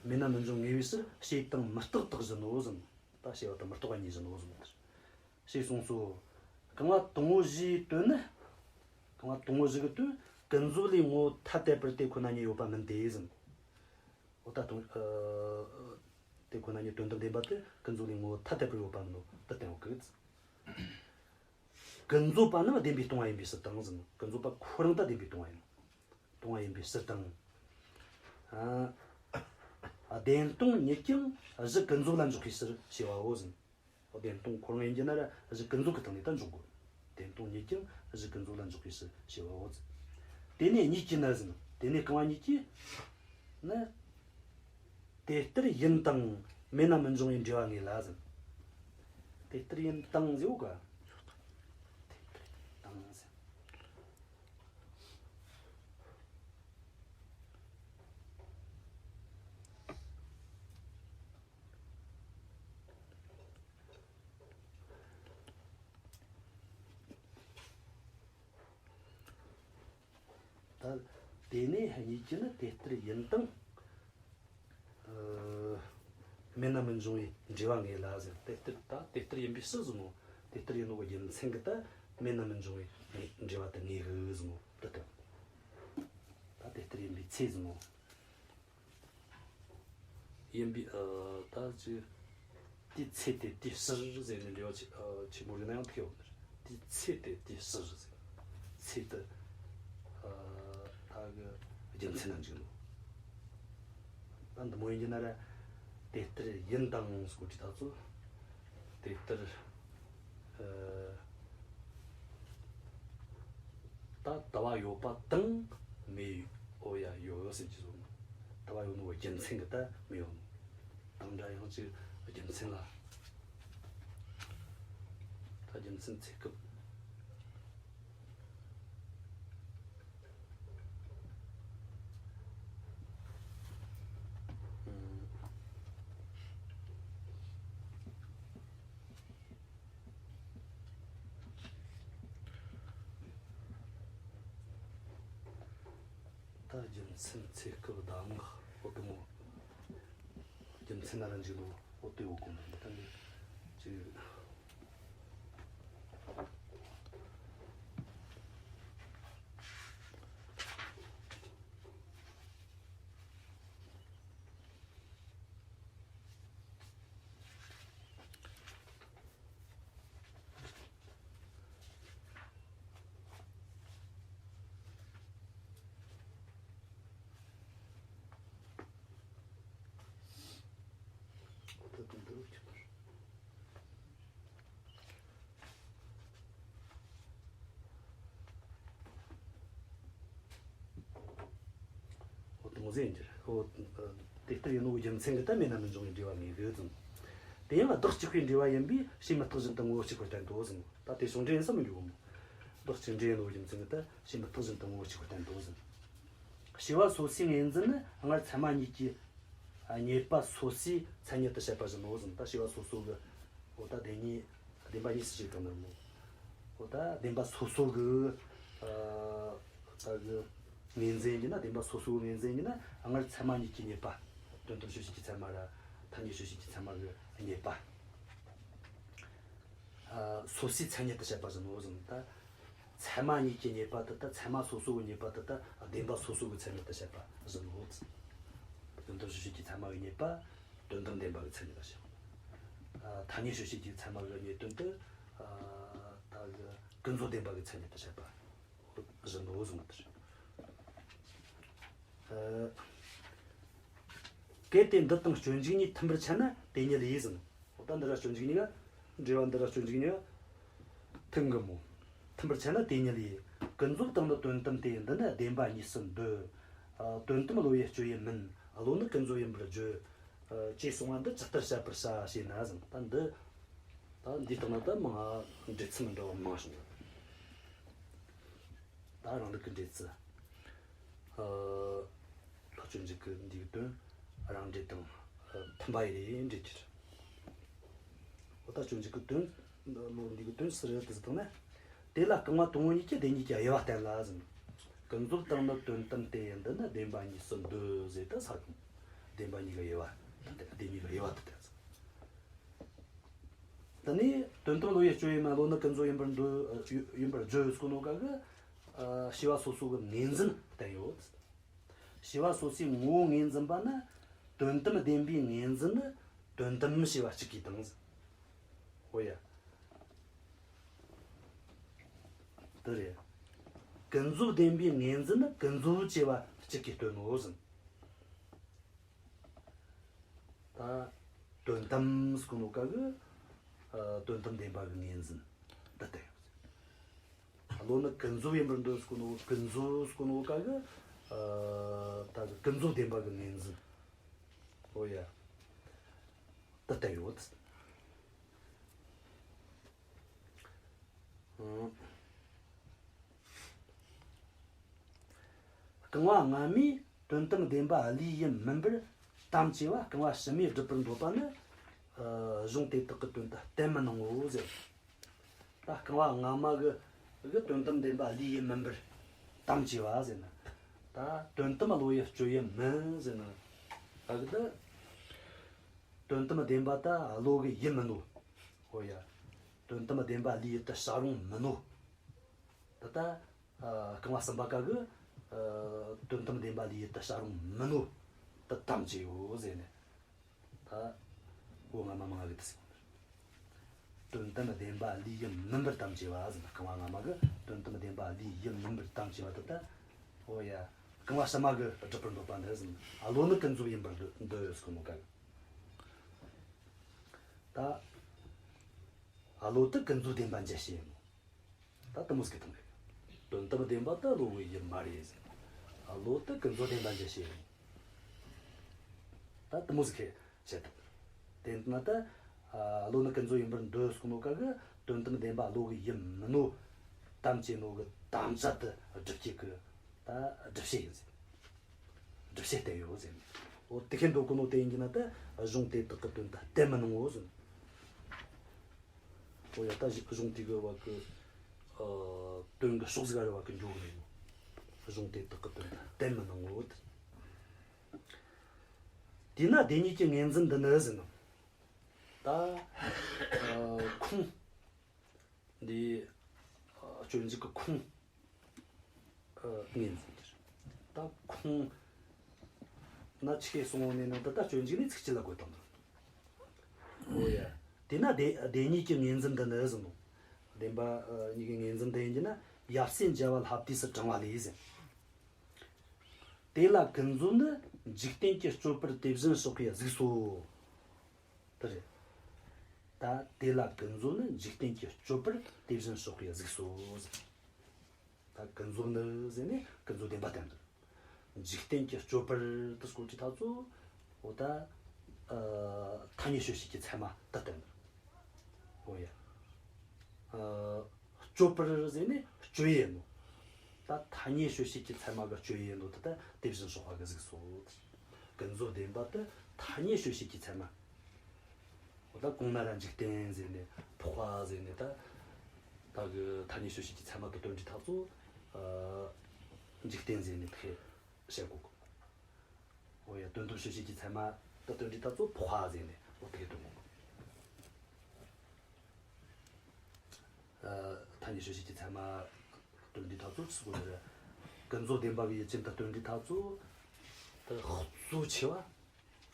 མེད་ན་མི་འབྱུང་ངེས་པའི་ཕྱིར། བྱས་དང་མི་རྟག་དག་བཞིན་ནོ་ཟེར། ད་བྱས་པ་དང་མི་རྟག་པ་ཉིད་བཞིན་ནོ་ཟེར། ཞེས་གསུངས་སོ། རྐང་པ་དང་པོ་བཞིའི་དོན་ནི། རྐང་པ་དང་པོ་བཞི་གི་དོན། ཀུན་རྫོབ་ལས་ངོ་བོ་ཐ་དད་པར་དེ་ཁོ་ན་ཉིད་ཡོད་པ་མིན་ཏེ་ཟེར། འོ་ད་དང་ཨ་དེ་ཁོ་ན་ཉིད་དོན་དམ་བདེན་པ་དེ་ཀུན་རྫོབ་ལས་ངོ་བོ་ཐ་དད་པར་ཡོད་པ་མིན་ནོ་དེ་བསྟན་ཡོད་གི། ཀུན་རྫོབ་པ་རྣམས་བདེན་པས་སྟོང་པ་ཡིན་པའི་ཕྱིར་དང་ཟེར། ཀུན་རྫོབ་པ་ཁོ་རང་ད་བདེན་པས་སྟོང་པ་ཡིན། སྟོང་པ་ཡིན་པའི་ཕྱིར་དང་། ཨ། བདེན་སྟོང་ཉིད་ཀྱང་གཞི་ཀུན་རྫོབ་ལ་འཇོག་པའི་ཕྱིར་ཞེས་པའོ་ཟེར། བདེན་སྟོང་ཁོ་རང་ཡིན་གྱི་ན་ར་གཞི་ཀུན་རྫོབ་ཀྱི་སྟེང་ནས་ད་འཇོག་དགོས། བདེན་སྟོང་ཉིད་ཀྱང་གཞི་ཀུན་རྫོབ་ལ་འཇོག་པའི་ཕྱིར་ཞེས་པའོ་ཟེར། དེ་ནས་གཉིས་ཀྱིས་ནི་ཟེར། དེ་ནས་རྐང་བ་གཉིས་ཀྱིས་ནི། དེ་ལྟར་ཡིན་དང་མེད་ན་མི་འབྱུང་བའི་འབྲེལ་བ་ངེས་ལ་ཟེར། དེ་ལྟར་ཡིན་དང་ཟེར་བ་ག། དེ་ལྟར་ཡིན་དང་ཟེར། ད་དེ་ནས་གཉིས་ཀྱིས་ནི་དེ་ལྟར་ཡིན་དང་། ཨ། མེད་ན་མི་འབྱུང་བའི་འབྲེལ་བ་ངེས་ལ་ཟེར། དེ་ལྟར་ད་དེ་ལྟར་ཡིན་པའི་ཕྱིར་ཟེར་ནོ། དེ་ལྟར་ཡིན་ནོ་གི་རྒྱུ་མཚན་གྱིས་ད་མེད་ན་མི་འབྱུང་བའི་འབྲེལ་བ་དེ་ངེས་གི་ཟེར་ནོ། དེ་ལྟར་ད་དེ་ལྟར་ཡིན་པའི་ཚེ་ཟེར་ནོ། ཡིན་པའི། ཨ། ད་ཅི། དེའི་ཚེ་དེ་དེའི་ཕྱིར་ཟེར་ནས་འབྲེལ་བ་ཆེ་ཨ་ཆེན་པོ་རེད་ན་ཡང་ཐེ་ཡོད་ནི་རེད། དེའི་ཚེ་དེ་དེའི་ཕྱིར་ཟེར། ཚེ་དེ། ཨ། ད་གི་རྒྱུ་མཚན་ན་འཇུག་ནོ། ད་འདི་མོ་ཡིན་གྱི་ན་ར། དེ་ལྟར་ཡིན་དང་ཟེར་གོ་དུས་ད་ཚོ། དེ་ལྟར། ཨ། ད་ལྟ་བ་ཡོད་པ་དང་མེད། འོ་ཡ་ཡོད་ཟེར་གྱི་བཟོ་ནོ། ལྟ་བ་ཡོད་ནོ་རྒྱུ་མཚན་གྱིས་ད་མེད་ཡོད་ནོ། དང་འདྲ་ཡང་ཅིག་རྒྱུ་མཚན་ལ། ད་རྒྱུ་མཚན་ཚེ་སྐབས། ད་རྒྱུ་མཚན་ཚེ་སྐབས་གདམས་ངག་འོ་དེ་མོ། རྒྱུ་མཚན་ན་ར་འཇུག་ནོ་འོ་དེ་འོ་གོ་ནོ་ད་ནི་ཅིག་འོ་དེ་མོ་ཟེར་གྱི་རེད། འོ་དེ་ལྟར་ཡིན་ནོ་རྒྱུ་མཚན་གྱིས་ད་མེད་ན་མི་འབྱུང་བའི་འབྲེལ་བ་ངེས་གི་ཟེར། དེ་ཡང་བདག་གཅིག་པུའི་འབྲེལ་བ་ཡིན་པས་བྱས་མི་རྟག་བཞིན་དུ་ངོ་བོ་གཅིག་པར་བསྟན་ཏོ་ཟེར། ད་དེ་ཕྱོགས་འགྲེལ་ཡིན་ས་མི་འགྱུར་གོ་མོ། བདག་གཅིག་འབྲེལ་ཡིན་ནོ་རྒྱུ་མཚན་གྱིས་ད་བྱས་མི་རྟག་བཞིན་དུ་ངོ་བོ་གཅིག་པར་བསྟན་ཏོ་ཟེར། བྱས་པ་སོ་སོའི་ངོས་འཛིན་ནི་སྔར་ཚད་མ་གཉིས་ཀྱི་ཨ་རྙེད་པ་སོ་སོའི་མཚན་ཉིད་དུ་བཤད་པ་བཞིན་ནོ་ཟེར། ད་བྱས་པ་སོ་སོ་གི་འོ་ད་དེ་གཉིས་བདེན་པ་གཉིས་སུ་ཕྱེ་གི་ནོ། འོ་ད་བདེན་པ་སོ་སོ་གི་ཨ་ད་གི་ངོས་འཛིན་གྱི་ན་བདེན་པ་སོ་སོ་གི་ངོས་འཛིན་གྱི་ན་སྔར་ཚད་མ་གཉིས་ཀྱི་རྙེད་པ། དོན་དམ་དཔྱོད་བྱེད་ཀྱི་ཚད་མ་ར་ཐ་སྙད་དཔྱོད་བྱེད་ཀྱི་ཚད་མ་གི་རྙེད་པ། ཨ་སོ་སོའི་མཚན་ཉིད་དུ་བཤད་པ་བཞིན་ནོ་ཟེར། ད་ཚད་མ་གཉིས་ཀྱི་རྙེད་པ་དེ་ད་ཚད་མ་སོ་སོ་གི་རྙེད་པ་དེ་ད་བདེན་པ་སོ་སོ་གི་མཚན་ཉིད་དུ་བཤད་པ་བཞིན་ནོ། དོན་དམ་དཔྱོད་བྱེད་ཀྱི་ཚད་མ་གི་རྙེད་པ་དོན་དམ་བདེན་པ་གི་མཚན་ཉིད་དུ་བཤད། ཨ་ཐ་སྙད་དཔྱོད་བྱེད་ཀྱི་ཚད་མ་གི་རྙེད་དོན་དེ་ཨ་ད་གི་ཀུན་རྫོབ་བདེན་པ་གི་མཚན་ཉིད་དུ་བཤད་པ་བཞིན་ནོ་གསུངས་པ་དེ་རེད། ཨ་གལ་ཏེ་འདི་དང་སྤྱོད་འཇུག་གཉིས་མཐུན་པར་འཆད་ན་དེ་ཉིད་ལས་ཟེར། འོ་ད་འདི་ར་སྤྱོད་འཇུག་གཉིས་ཀ་འབྲེལ་བ་འདི་ར་སྤྱོད་འཇུག་གཉིས་ཀ་མཐུན་གི་མོ། མཐུན་པར་འཆད་ན་དེ་ཉིད་ལས། ཀུན་རྫོབ་དང་ནི་དོན་དམ་སྟེ། འདི་ནི་བདེན་པ་གཉིས་སུ་འདོད། ཨ་དོན་དམ་བློ་ཡི་སྤྱོད་ཡུལ་མིན། བློ་ནི་ཀུན་རྫོབ་ཡིན་པར་བརྗོད། ཨ་ཅེས་གསུངས་པ་འདི་ཇི་ལྟར་བཤད་པར་བྱ་ཞེ་ན་ཟེར། ད་འདི་ད་འདིའི་སྟེང་ན་ད་མང་ང་འགྲེལ་ཚུལ་མི་འདྲ་བ་མང་བྱུང་། ད་རང་ལུགས་ཀྱི་འགྲེལ་ཚུལ། ཨ། ལྷག་སྤྱོད་འཇུག་གི་འདིའི་དོན་རང་འགྲེལ་དང་མཐུན་པ་ཡི་རེ་འགྲེལ་གྱི་རེད། འོ་ད་སྤྱོད་འཇུག་གི་དོན་ལོ་འདི་གི་དོན་སུ་རེད་དུ་ཟེར་ན། དེ་ལ་རྐང་བ་དང་པོ་གཉིས་ཀྱིས་བདེན་གཉིས་ཀྱི་དབྱེ་བ་བསྟན་ལ་ཟེར། ཀུན་རྫོབ་དང་ནི་དོན་དམ་སྟེ། འདི་ནི་བདེན་པ་གཉིས་སུ་འདོད་ཟེར་ཏེ་ས་ཀུན། བདེན་པ་གཉིས་ཀྱི་དབྱེ་བ་དེ་བདེན་གཉིས་ཀྱི་དབྱེ་བ་དེ་བསྟན་ཟེར། དེ་ནས་དོན་དམ་བློ་ཡི་སྤྱོད་ཡུལ་མིན། བློ་ནི་ཀུན་རྫོབ་ཡིན་པར་འདོད། ཡིན་པར་བརྗོད་ཟེར་གོ་ནོ་ག་གི། ཨ་བྱས་པ་སོ་སོ་གི་ངོས་འཛིན་བསྟན་ཡོད། བྱས་པ་སོ་སོའི་ངོ་བོ་ངོས་འཛིན་པ་ནི་དོན་དམ་བདེན་པའི་ངོས་འཛིན་ནི་དོན་དམ་བྱས་པ་གཅིག་གིས་དང་། འོ་ཡ། དེ་རེད། ཀུན་རྫོབ་བདེན་པའི་ངོས་འཛིན་ནི་ཀུན་རྫོབ་ཅེས་པ་གཅིག་གིས་སྟོན་ནོ་ཟེར། ད་དོན་དམ་ཟེར་གོ་ནོ་ག་གི་ཨ་དོན་དམ་བདེན་པ་གི་ངོས་འཛིན་འདི་ལྟ་ཡོད། བློ་ནི་ཀུན་རྫོབ་ཡིན་པར་འདོད་ཟེར་གོ་ནོ་ཀུན་རྫོབ་ཟེར་གོ་ནོ་ག་གི་ཨ་ད་གི་ཀུན་རྫོབ་བདེན་པ་གི་ངོས་འཛིན། ཨོ་ཡ། འདི་ལྟ་ཡོད། ཨང་རྐང་བ་སྔ་མས་དོན་དམ་བདེན་པ་བློས་ཡིད་མིན་པར་དམ་བཅས་པ། རྐང་བ་ཕྱི་མས་སྒྲུབ་པར་འདོད་པ་ནི་ཨ་གཞུང་དེ་དག་གི་དོན་དུ་གཏན་མི་གནང་ངོ་ཟེར། ད་རྐང་བ་སྔ་མ་གི་གི་དོན་དམ་བདེན་པ་བློས་ཡིད་མིན་པར་དམ་བཅས་པ་ཟེར་ན། ད་དོན་དམ་བློ་ཡིས་སྤྱོད་ཡུལ་མིན་ཟེར་ན། ད་གི་ད་དོན་དམ་བདེན་པ་ད་བློ་གི་ཡིད་མིན་ནོ། ཨོ་ཡ། དོན་དམ་བདེན་པ་བློས་ཡིད་དུ་བྱ་རུང་མིན་ནོ། ད་ལྟ་ཨ་རྐང་བ་གསུམ་པ་ག་གི་ཨ་དོན་དམ་བདེན་པ་བློས་ཡིད་དུ་བྱ་རུང་མིན་ནོ། ད་དམ་བཅས་ཡོད་ཟེར་ནས། ད་འོ་ང་མ་མ་ང་གི་དུ་ཟེར། དོན་དམ་བདེན་པ་བློས་ཡིད་མིན་པར་དམ་བཅས་པ་ཟེར་ན། རྐང་བ་སྔ་མ་གི་དོན་དམ་བདེན་པ་བློས་ཡིད་མིན་པར་དམ་བཅས་པ་དེ་ལྟ། ཨོ་ཡ། རྐང་བ་ཕྱི་མ་གི་སྒྲུབ་པར་འདོད་པ་འདི་ཟེར་ན། ཨ་བློ་ནི་ཀུན་རྫོབ་ཡིན་པར་འདོད་འདོད་ཟེར་གོ་ནོ་ག་གི། ད་ཨ་བློ་དེ་ཀུན་རྫོབ་བདེན་པ་འཇལ་བྱེད་ཡིན་ནོ། ད་དེ་མོ་ཟིག་གི་དང་། དོན་དམ་བདེན་པ་ད་བློ་གི་ཡུལ་མ་རེད་ཟེར། ཨ་བློ་དེ་ཀུན་རྫོབ་བདེན་པ་འཇལ་བྱེད་ཡིན། ད་དེ་མོ་ཟིག་གི་བཤད་དང་། དེ་ན་ད་ཨ་བློ་ནི་ཀུན་རྫོབ་ཡིན་པར་འདོད་གསུངས་ནོ་ག་གི་དོན་དམ་བདེན་པ་བློ་གི་ཡུལ་མིན་ནོ། དམ་བཅས་ནོ་གི་དམ་བཅའ་དེ་སྒྲུབ་བྱེད་གི་ད་སྒྲུབ་བྱེད་ཡིན་ཟེར། སྒྲུབ་བྱེད་བསྟན་ཡོད་ཟེར། འོ་དེ་ཁེ་འདོད་གོ་ནོ་དེ་ཡིན་གྱི་ན་ད་གཞུང་དེ་དག་གི་དོན་དུ་གཏན་མི་གནང་ངོ་ཟེར། ཨོ་ཡ། ད་གཞུང་དེ་གི་བ་གི་ཨ་དོན་གི་ཕྱོགས་ཟིག་ག་རེ་བ་གི་འགྱོ་གི་མེད་ནོ། གཞུང་དེ་དག་གི་དོན་དུ་གཏན་མི་གནང་ངོ་། དེས་ན་བདེན་གཉིས་ཀྱི་ངོས་འཛིན་འདི་ནི་ཟེར་ནོ། ད་ཨ་ཁུངས་འདི་ཨ་སྤྱོད་འཇུག་གི་ཁུངས་ཨ་ངོས་འཛིན་གྱི་རེད། ད་ཁུངས་ན་ཆི་གེ་གསུང་བ་ནས་ནང་དུ་ད་སྤྱོད་འཇུག་ནས་ཚིག་གཅིག་ལ་བཀོད་བཏང་། ཨོ་ཡ། དེས་ན་བདེ་བདེན་གཉིས་ཀྱི་ངོས་འཛིན་འདི་ནི་ཟེར་ནོ། བདེན་པ་ཨ་གཉིས་ཀྱི་ངོས་འཛིན་འདི་ཡིན་གྱི་ན་ཡབ་སྲས་མཇལ་བ་ལྷ་བདེ་སར་དྲངས་པ་ལས་ཟེར། དེ་ལ་ཀུན་རྫོབ་ནི་འཇིག་རྟེན་གྱི་སྤྱོད་པར་དེ་བཞིན་གཤེགས་པའི་གཟུགས་སོ། དེ་རེད། ད་དེ་ལ་ཀུན་རྫོབ་ནི་འཇིག་རྟེན་གྱི་སྤྱོད་པར་དེ་བཞིན་གཤེགས་པའི་གཟུགས་སོ་ཟེར། ད་ཀུན་རྫོབ་ནི་ཟེར་ནས་ཀུན་རྫོབ་བདེན་པ་བསྟན་འདུག་འཇིག་རྟེན་གྱི་སྤྱོད་པར་དུ་སྐོར་གྱི་ཐག་ཚོ། འོ་ད་ཨ་ཐ་སྙད་དཔྱོད་བྱེད་ཀྱི་ཚད་མ་དུ་བསྟན་འདུག་འོ་ཡ། ཨ་སྤྱོད་པར་ཟེར་ནས་སྤྱོད་ཡུལ་ཡིན་ནོ། ད་ཐ་སྙད་དཔྱོད་བྱེད་ཀྱི་ཚད་མ་གི་སྤྱོད་ཡུལ་ཡིན་ནོ་དེ་ད་དེ་བཞིན་གཤེགས་པ་གི་གཟུགས་སོ། ཀུན་རྫོབ་བདེན་པ་དེ་ཐ་སྙད་དཔྱོད་བྱེད་ཀྱི་ཚད་མ། འོ་ད་གོང་ན་ར་འཇིག་རྟེན་ཟེར་ནས་འཕགས་པ་ཟེར་ནས་ད་ད་གི་ཐ་སྙད་དཔྱོད་བྱེད་ཀྱི་ཚད་མ་དེ་སྟོན་དུས་ཐག་ཚོ་ཨ་འཇིག་རྟེན་ཟེར་ནས་དེ་བཤད་གོ་གི། འོ་ཡ། དོན་དམ་དཔྱོད་བྱེད་ཀྱི་ཚད་མ་དེ་སྟོན་དུས་ཐག་ཚོ་འཕགས་པ་ཟེར་ནས་འོ་དེ་གི་སྟོན་གོ་གི། ཨ་ཐ་སྙད་དཔྱོད་བྱེད་ཀྱི་ཚད་མ་སྟོན་དུས་ཐག་ཚོ་ཟེར་གོ་ནི་རེད། ཀུན་རྫོབ་བདེན་པ་གི་ཡུལ་ཅན་དེ་སྟོན་དུས་ཐག་ཚོ་དེ་གཙོ་ཆེ་བ།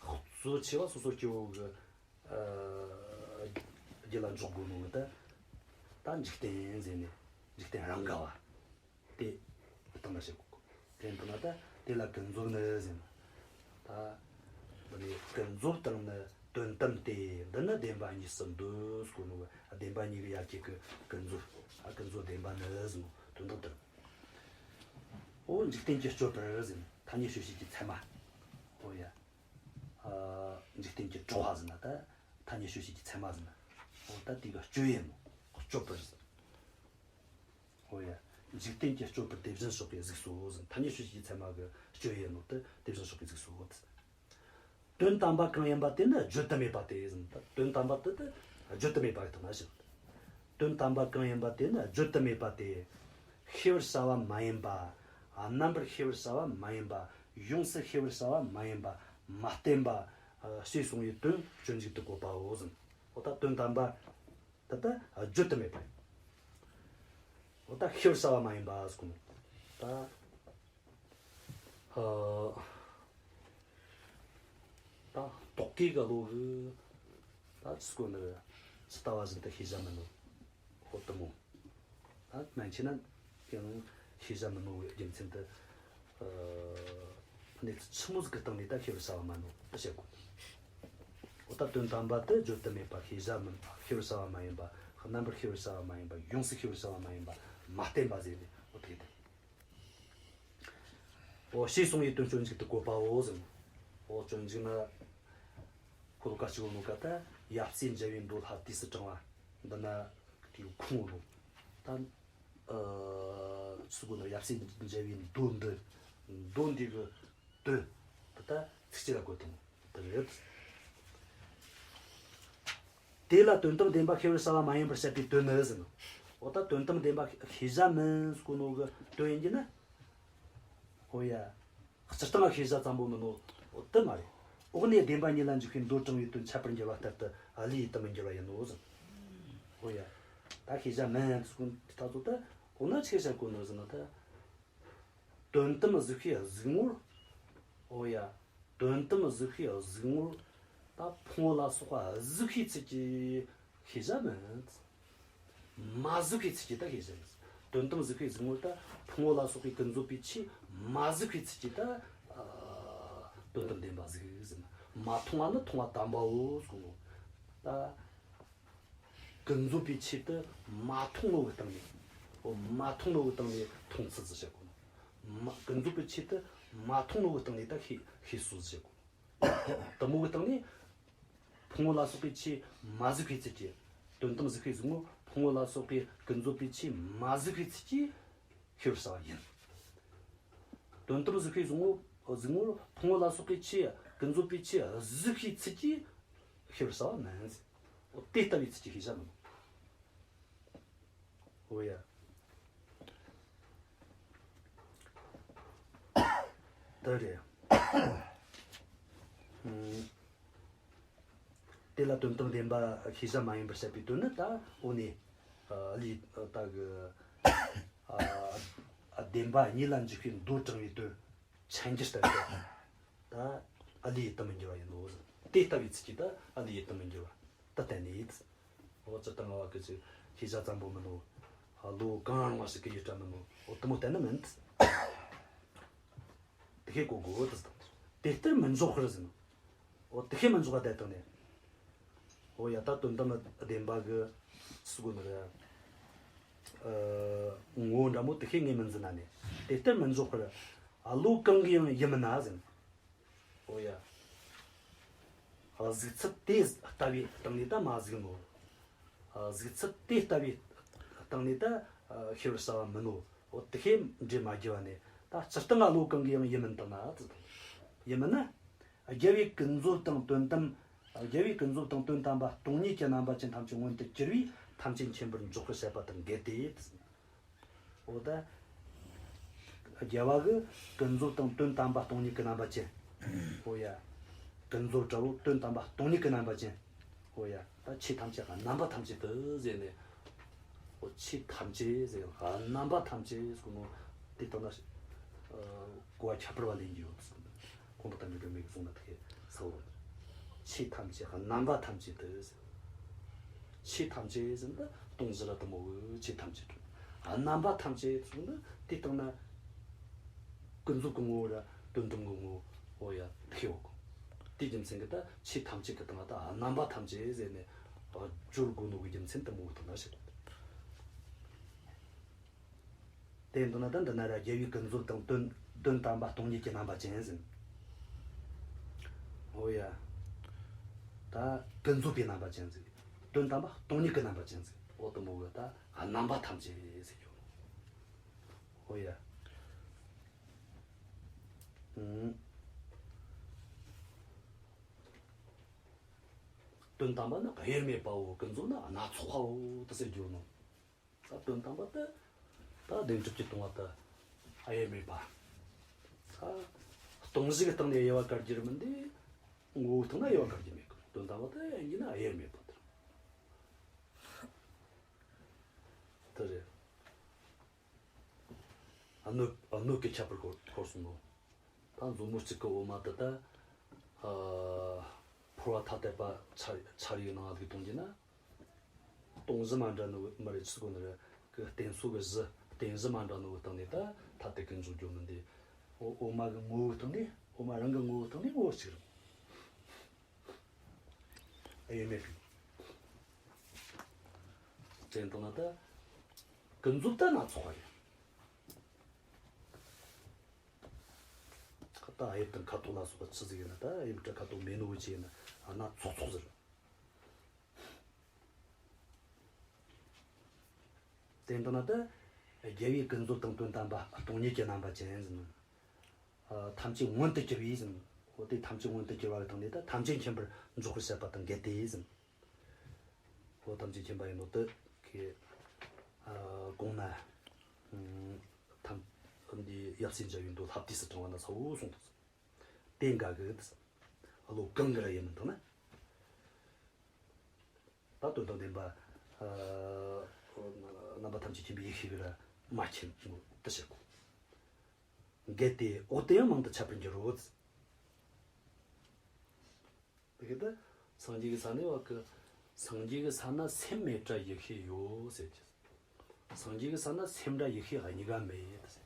གཙོ་ཆེ་བ་སོ་སོ་སྐྱེ་བོ་གི་ཨ་རྒྱུད་ལ་འཇོག་དགོས་ནོ་གི་ད་ད་འཇིག་རྟེན་ཟེར་ནས་འཇིག་རྟེན་རང་ག་བ་དེ་བཏང་ན་བྱེད་དགོས། དེ་བཏང་ན་ད་དེ་ལ་ཀུན་རྫོབ་ནི་ཟེར་ན། ད་འདི་ནི་ཀུན་རྫོབ་དང་ནི་དོན་དམ་སྟེ། འདི་ནི་བདེན་པ་གཉིས་སུ་འདོད་ཟེར་གོ་ནོ་གི་བདེན་པ་གཉིས་ཀྱི་ཡ་གྱལ་གི་ཀུན་རྫོབ། ཨ་ཀུན་རྫོབ་བདེན་པ་ནི་ཟེར་ནོ་དོན་དག་དེ་རེད། འོ་འཇིག་རྟེན་གྱི་སྤྱོད་པར་ཟེར་ན་ཐ་སྙད་དཔྱོད་བྱེད་ཀྱི་ཚད་མ། འོ་ཡ། ཨ་འཇིག་རྟེན་གྱི་གྲོགས་པ་ཟེར་ན་ད་ཐ་སྙད་དཔྱོད་བྱེད་ཀྱི་ཚད་མ་ཟེར་ན། འོ་ད་དེ་གི་སྤྱོད་ཡུལ་ཡིན་ནོ། སྤྱོད་པར་ཟེར། འོ་ཡ། འཇིག་རྟེན་གྱི་སྤྱོད་པར་དེ་བཞིན་གཤེགས་པའི་གཟུགས་སོ་ཟེར། ཐ་སྙད་དཔྱོད་བྱེད་ཀྱི་ཚད་མ་གི་སྤྱོད་ཡུལ་ཡིན་ནོ་དེ་དེ་བཞིན་གཤེགས་པའི་གཟུགས་སོ་ཟེར། དོན་དམ་པ་གང་ཡིན་པ་དེ་ནི་བརྗོད་དུ་མེད་པ་སྟེ་ཟེར། དོན་དམ་པ་དེ་དེ་བརྗོད་དུ་མེད་པ་ཡི་དོན་ལ་ཟེར། དོན་དམ་པ་གང་ཡིན་པ་དེ་ནི་བརྗོད་དུ་མེད་པ་སྟེ། ཤེས་པར་བྱ་བ་མ་ཡིན་པ། རྣམ་པར་ཤེས་པར་བྱ་བ་མ་ཡིན་པ། ཡོངས་སུ་ཤེས་པར་བྱ་བ་མ་ཡིན་པ། མ་བརྟེན་པ། ཨ་ཞེས་གསུངས་པའི་དོན་སྤྱོད་འཇུག་ཏུ་བཀོད་པའོ་ཟེར། འོ་ད་དོན་དམ་པ་ད་ལྟ་བརྗོད་དུ་མེད་པ་ཡིན། འོ་ད་ཤེས་པར་བྱ་བ་མ་ཡིན་པ་ཟེར་གོ་ནོ། ད་ཨ་ད་རྟོག་གེ་གི་བློ་གིས་ད་ཟེར་གོ་ནི་རེད། ཇི་ལྟ་བ་བཞིན་དུ་ཤེས་བྱ་མིན་ནོ། འོ་དེ་མོ། ད་མན་ཆད་ན་ ཀྱང་ཤེས་བྱ་མིན་ནོ་གི་རྒྱུ་མཚན་དུ། ཨ། གནས་ཚུལ་ཆི་མོ་ཟིག་གི་སྟེང་ནས་ད་ཤེས་པར་བྱ་བ་མིན་ནོ་དེ་བཤད་དགོས། འོ་ད་དོན་དམ་པ་དེ་བརྗོད་དུ་མེད་པ། ཤེས་བྱ་མིན་པ། ཤེས་པར་བྱ་བ་མ་ཡིན་པ། རྣམ་པར་ཤེས་པར་བྱ་བ་མ་ཡིན་པ། ཡོངས་སུ་ཤེས་པར་བྱ་བ་མ་ཡིན་པ། མ་བརྟེན་པ་ཟེར་ནས་འོ་དེ་དེ། འོ་ཞེས་གསུངས་པའི་དོན་སྤྱོད་འཇུག་ཏུ་བཀོད་པའོ་ཟེར། འོ་སྤྱོད་འཇུག་ན་ཤོ་ལོ་ཀ་གཅིག་ཡོད་ནོ་ག་ད་ཡབ་སྲས་མཇལ་བའི་མདོ་ལྷ་དུས་སུ་དྲངས་པ་འདི་ན་དེའི་ཁུངས་ཡོད་ནོ། ད་ཨ་ཚུགས་དགོས་ན་ཡབ་སྲས་མཇལ་བའི་མདོ་འདི། མདོ་འདི་གི་དོན་དེ་ད་ཚིགས་བཅད་ལ་བཀོད་དང་དེ་རེད། དེ་ལ་དོན་དམ་བདེན་པ་ཤེས་པར་བྱ་བ་མ་ཡིན་པར་བཤད་པའི་དོན་ནི་ཟེར་ནོ། འོ་ད་དོན་དམ་བདེན་པ་ཤེས་བྱ་མིན་ཟེར་གོ་ནོ་གི་དོན་ཡིན་གྱི་ན། འོ་ཡ། སྤྱིར་བཏང་ཤེས་བྱ་ཙམ་པོ་མིན་ནོ། འོ་དེ་མ་རེད། འོག་ནས་བདེན་པ་གཉིས་ལ་འཇུག་པའི་མདོ་དྲངས་པའི་དོན་འཆད་པར་འགྱུར་བ་ལྟར་དུ་བློས་ཡུལ་དུ་མི་འགྱུར་བ་ཡིན་ནོ་ཟེར། འོ་ཡ། ད་ཤེས་བྱ་མིན་ཟེར་གོ་ད་ཚོ་ད་འོ་ན་ཆི་བཤད་གོ་ནོ་ཟེར་ན་ད། དོན་དམ་གཟིགས་པའི་གཟིགས་ངོར། འོ་ཡ། དོན་དམ་གཟིགས་པའི་གཟིགས་ངོར། ད་ཕུང་པོ་ལ་སོགས་པ་གཟིགས་པའི་ཚུལ་གྱིས་ཤེས་བྱ་མིན། མ་གཟིགས་པའི་ཚུལ་གྱིས་ད་ཤེས་བྱ་ཡིན། དོན་དམ་གཟིགས་པའི་གཟིགས་ངོར་ད་ཕུང་པོ་ལ་སོགས་པའི་ཀུན་རྫོབ་པའི་ཆོས་མ་གཟིགས་པའི་ཚུལ་གྱིས་ད་ཨ་དོན་དམ་བདེན་པ་གཟིགས་ཟེར་ན། མ་མཐོང་བ་ནི་མཐོང་བ་དམ་པའོ་གསུངས་ནོ། ད། ཀུན་རྫོབ་པའི་ཆོས་དེ་མ་མཐོང་ནོ་གི་སྟེང་ནས། འོ་མ་མཐོང་ནོ་གི་སྟེང་ནས་མཐོང་ཚུལ་ཟེར་བྱེད་དགོས་ནོ། མ་ཀུན་རྫོབ་པའི་ཆོས་དེ་མ་མཐོང་ནོ་གི་སྟེང་ནས་ད་ཤེས་ཤེས་ཚུལ་ཟེར་བྱེད་དགོས་ནོ། དེ་མོ་གི་སྟེང་ནས་ཕུང་པོ་ལ་སོགས་པའི་ཆོས་མ་གཟིགས་པའི་ཚུལ་གྱིས། དོན་དམ་གཟིགས་པའི་གཟིགས་ངོར་ཕུང་པོ་ལ་སོགས་པའི་ཀུན་རྫོབ་པའི་ཆོས་མ་གཟིགས་པའི་ཚུལ་གྱིས་ཤེས་པར་བྱ་བ་ཡིན། དོན་དམ་གཟིགས་པའི་གཟིགས་ངོར་གཟིགས་ངོར་ཕུང་པོ་ལ་སོགས་པའི་ཆོས་ཀུན་རྫོབ་པའི་ཆོས་གཟིགས་པའི་ཚུལ་གྱིས་ཤེས་པར་བྱ་བ་མིན། འོ་དེ་ལྟ་བུའི་ཚུལ་གྱིས་ཤེས་བྱ་མིན། འོ་ཡ། དེ་རེད། ཨུམ། དེ་ལ་དོན་དམ་བདེན་པ་ཤེས་བྱ་མ་ཡིན་པར་བཤད་པའི་དོན་ནི་ད་འོ་ནས་ཨ་ལས་ད་གི་ཨ་བདེན་པ་གཉིས་ལ་འཇུག་པའི་མདོ་དྲངས་པའི་དོན་འཆད་འགྱུར་ལྟར་དུ་ད་ཨ་ལས་ཡུལ་དུ་མི་འགྱུར་བ་ཡིན་ནོ། དེ་ལྟ་བུའི་ཚུལ་གྱིས་ད་ཨ་ལས་ཡུལ་དུ་མི་འགྱུར་བ་ད་གཏན་ནས་ཡིན། འོ་ཙི་ཏང་བ་གི་ཅིག་ཤེས་བྱ་ཙམ་པོ་མིན་ནོ། ལོ་གང་རིང་བ་ཞིག་གི་ཡུལ་ཏྲ་མིན་ནོ། འོ་དེ་མོ་གཏན་ནས་མིན། དེ་ཤེས་གོ་དགོས་དེ་དང་། དེ་ལྟར་མི་འཇོག་པར་ཟེར་ནོ། འོ་དེ་ཤེས་མི་འཇོག་པ་དེ་དང་ནས། འོ་ཡ་ད་དོན་དམ་བདེན་པ་གི་སུ་གོ་ནི་རེད། ཨ་ངོ་བོ་འདྲ་མོ་དེ་ཤེས་ངེས་མིན་ཟེར་ན་ནས། དེ་ལྟར་མི་འཇོག་པར། ཨ་བློ་གང་གིས་ཡང་ཡུལ་མིན་ན་ཟེར། འོ་ཡ། གཟིགས་ཚུལ་དེ་ལྟ་བུའི་སྟེང་ནས་ད་མ་གཟིགས་ནོ། གཟིགས་ཚུལ་དེ་ལྟ་བུའི་སྟེང་ནས་ད་ཤེས་པར་བྱ་བ་མིན་ནོ། འོ་དེ་ཤེས་འདྲེ་མ་བགྱི་བ་ནས་ད་སྤྱིར་བཏང་ང་བློ་གང་གིས་ཡང་ཡུལ་མིན་བཏང་ན་ཟེར། ཡུལ་མིན་ན། རྒྱལ་བའི་ཀུན་རྫོབ་དང་དོན་དམ། རྒྱལ་བའི་ཀུན་རྫོབ་དང་དོན་དམ་པ་སྟོང་ཉིད་ཀྱི་རྣམ་པ་ཅན་ཐམས་ཅད་མངོན་དུ་གྱུར་པས་ཐམས་ཅད་མཁྱེན་པར་འཇོག་པར་བྱེད་པ་དང་འགལ་ཏེ། འོ་ད། རྒྱལ་བ་གི་ཀུན་རྫོབ་དང་དོན་དམ་པ་སྟོང་ཉིད་ཀྱི་རྣམ་པ་ཅན། འོ་ཡ། ཀུན་རྫོབ་བྲལ་བོ་དོན་དམ་པ་སྟོང་ཉིད་ཀྱི་རྣམ་པ་ཅན། འོ་ཡ། ད་ཆོས་ཐམས་ཅད་རྣམ་པ་ཐམས་ཅད་དུ་ཟེར་ནས། འོ་ཆོས་ཐམས་ཅད་ཟེར་རྣམ་པ་ཐམས་ཅད་ཟེར་ནོ། དེ་ལྟ་ན། གོ་བ་ཁྱད་པར་བ་ལེན་རྒྱུ་ཡོད་ཟེར། ཁོང་དུ་དམ་པའི་སྒྲོན་མེ་གིས་གསུངས་ན་དེ་གས་ས་བོ། ཆོས་ཐམས་ཅད་རྣམ་པ་ཐམས་ཅད་དུ་ཟེར། ཆོས་ཐམས་ཅད་ཟེར་ན་སྟོང་ཟེར་ར་དུ་མོ་གི་ཆོས་ཐམས་ཅད། རྣམ་པ་ཐམས་ཅད་ཟེར་ན་དེ་ལྟ་ན། ཀུན་རྫོབ་ཀྱི་ངོ་བོ་ར་དོན་དམ་གྱི་ངོ་བོ་ཡ་དེ་ཤེས་འོ། དེའི་རྒྱུ་མཚན་གྱིས་ད་ཆོས་ཐམས་ཅད་ཀྱི་སྟེང་ལ་ད་རྣམ་པ་ཐམས་ཅད་ཟེར་ནས་སྦྱོར་དགོས་ནོ་གི་རྒྱུ་མཚན་དུ་མོ་གི་སྟེང་ན་ཞིག་དེ་འདི་ན་ད་འདི་ན་ར་རྒྱལ་བའི་ཀུན་རྫོབ་དང་དོན་དོན་དམ་པ་སྟོང་ཉིད་ཀྱི་རྣམ་པ་ཅན་ཟེར། འོ་ཡ། ད་ཀུན་རྫོབ་པའི་རྣམ་པ་ཅན་ཟེར། དོན་དམ་པ་སྟོང་ཉིད་ཀྱི་རྣམ་པ་ཅན་ཟེར། འོ་དུ་མོ་གི་ད་རྣམ་པ་ཐམས་ཅད་ཟེར་རྒྱུ། འོ་ཡ། ཨུམ། དོན་དམ་པ་ནི་དབྱེར་མེད་པའོ། ཀུན་རྫོབ་ནི་སྣ་ཚོགས་པའོ་དུ་ཟེར་རྒྱུ་ནོ། ད་དོན་དམ་པ་དེ་ད་བདེན་གྲུབ་ཀྱིས་སྟོང་པ་དེ་དབྱེར་མེད་པ། ད་སྟོང་གཞི་གི་སྟེང་ནས་དབྱེ་བ་བཀར་རྒྱུ་རེད་མིན་དེ། ངོ་བོའི་སྟེང་ན་དབྱེ་བ་བཀར་རྒྱུ་མེད་གི། དོན་དམ་པ་དེ་ཡིན་གྱི་ན་དབྱེར་མེད་པ་དེ་རེད། སྣོད་སྣོད་ཀྱི་ཁྱད་པར་སྐོར་སྐོར་གསུངས་ནོ། ད་མཛོ་མོ་གཅིག་གི་འོ་མ་དེ་ད་ཨ་ཕོར་བ་ཐ་དད་པ་ཆ་ཆ་རེའི་ནང་ལ་གཏོང་རྒྱུ་ན། སྟོང་གཞི་མ་འདྲ་ནི་མི་རེད། ཆི་གོ་ནི་རེད་གི། རྟེན་སོ་གི་གཞི་ རྟེན་གཞི་མ་འདྲ་ནོ་གི་སྟེང་ནས་ད་ཐ་དད་ཀུན་འཇོག་རྒྱུ་མིན་ཏེ། འོ་འོ་མ་གི་ངོ་བོའི་སྟེང་ནས། འོ་མ་རང་གི་ངོ་བོའི་སྟེང་ནས་ངོ་བོ་གཅིག་རེད། ཨེ་ཡོད་མེད་པའི་དྲན་བཏང་ན་ད་ཀུན་རྫོབ་ད་སྣ་ཚོགས་པ་རེད། ད་དབྱིབས་དང་ཁ་དོག་ལ་སོགས་པ་ཆི་ཟིག་ཡིན་ན། ད་དབྱིབས་དང་ཁ་དོག་མེད་ནོ་བོ་ཅི་ཡིན་ན་སྣ་ཚོགས་ཚོགས་ཟེར། དེ་འདྲ་ན་ད་རྒྱལ་བའི་ཀུན་རྫོབ་དང་དོན་དམ་པ་སྟོང་ཉིད་ཀྱི་རྣམ་པ་ཅན་ཟེར། ཨ། ཐམས་ཅད་མངོན་དུ་གྱུར་པའི་ཟེར། འོ་དེ་ཐམས་ཅད་མངོན་དུ་གྱུར་པ་གི་སྟེང་ནས་ད་ཐམས་ཅད་མཁྱེན་པར་འཇོག་པར་བྱེད་པ་དང་འགལ་ཏེ་ཟེར། འོ་ཐམས་ཅད་མཁྱེན་པ་ཡིན་ནོ་དེ་ཁེ། ཨ། གོང་ན་ཨ་ཐམས་འདི་ཡབ་སྲས་མཇལ་བའི་མདོ་ལྷ་བཏུས་སུ་དྲངས་པ་ན་ཚ་བོ་གསུངས་འདུག། དེ་འགའ་གི་བློ་གང་གི་ར་ཡིན་མིན་དང་ན། ད་དོན་དམ་བདེན་པ། ཨ། རྣམ་པ་ཐམས་ཅད་མཁྱེན་པའི་ཡེ་ཤེས་ཀྱིས་ར་མ་མཁྱེན་ནོ་དེ་བཤད་གོ། འགལ་ཏེ་འོག་ཏུ་ཡང་མང་དུ་འཆད་པར་འགྱུར་རོ། དེ་གི་ད་སངས་རྒྱས་ཀྱི་ས་ནས་བ་གི། སངས་རྒྱས་ཀྱི་ས་ན་སེམས་མེད་དྲ་ཡེ་ཤེས་ཡོད་ཟེར་གྱི། སངས་རྒྱས་ཀྱི་ས་ན་སེམས་དྲ་ཡེ་ཤེས་གཉིས་ཀ་མེད་ཟེར་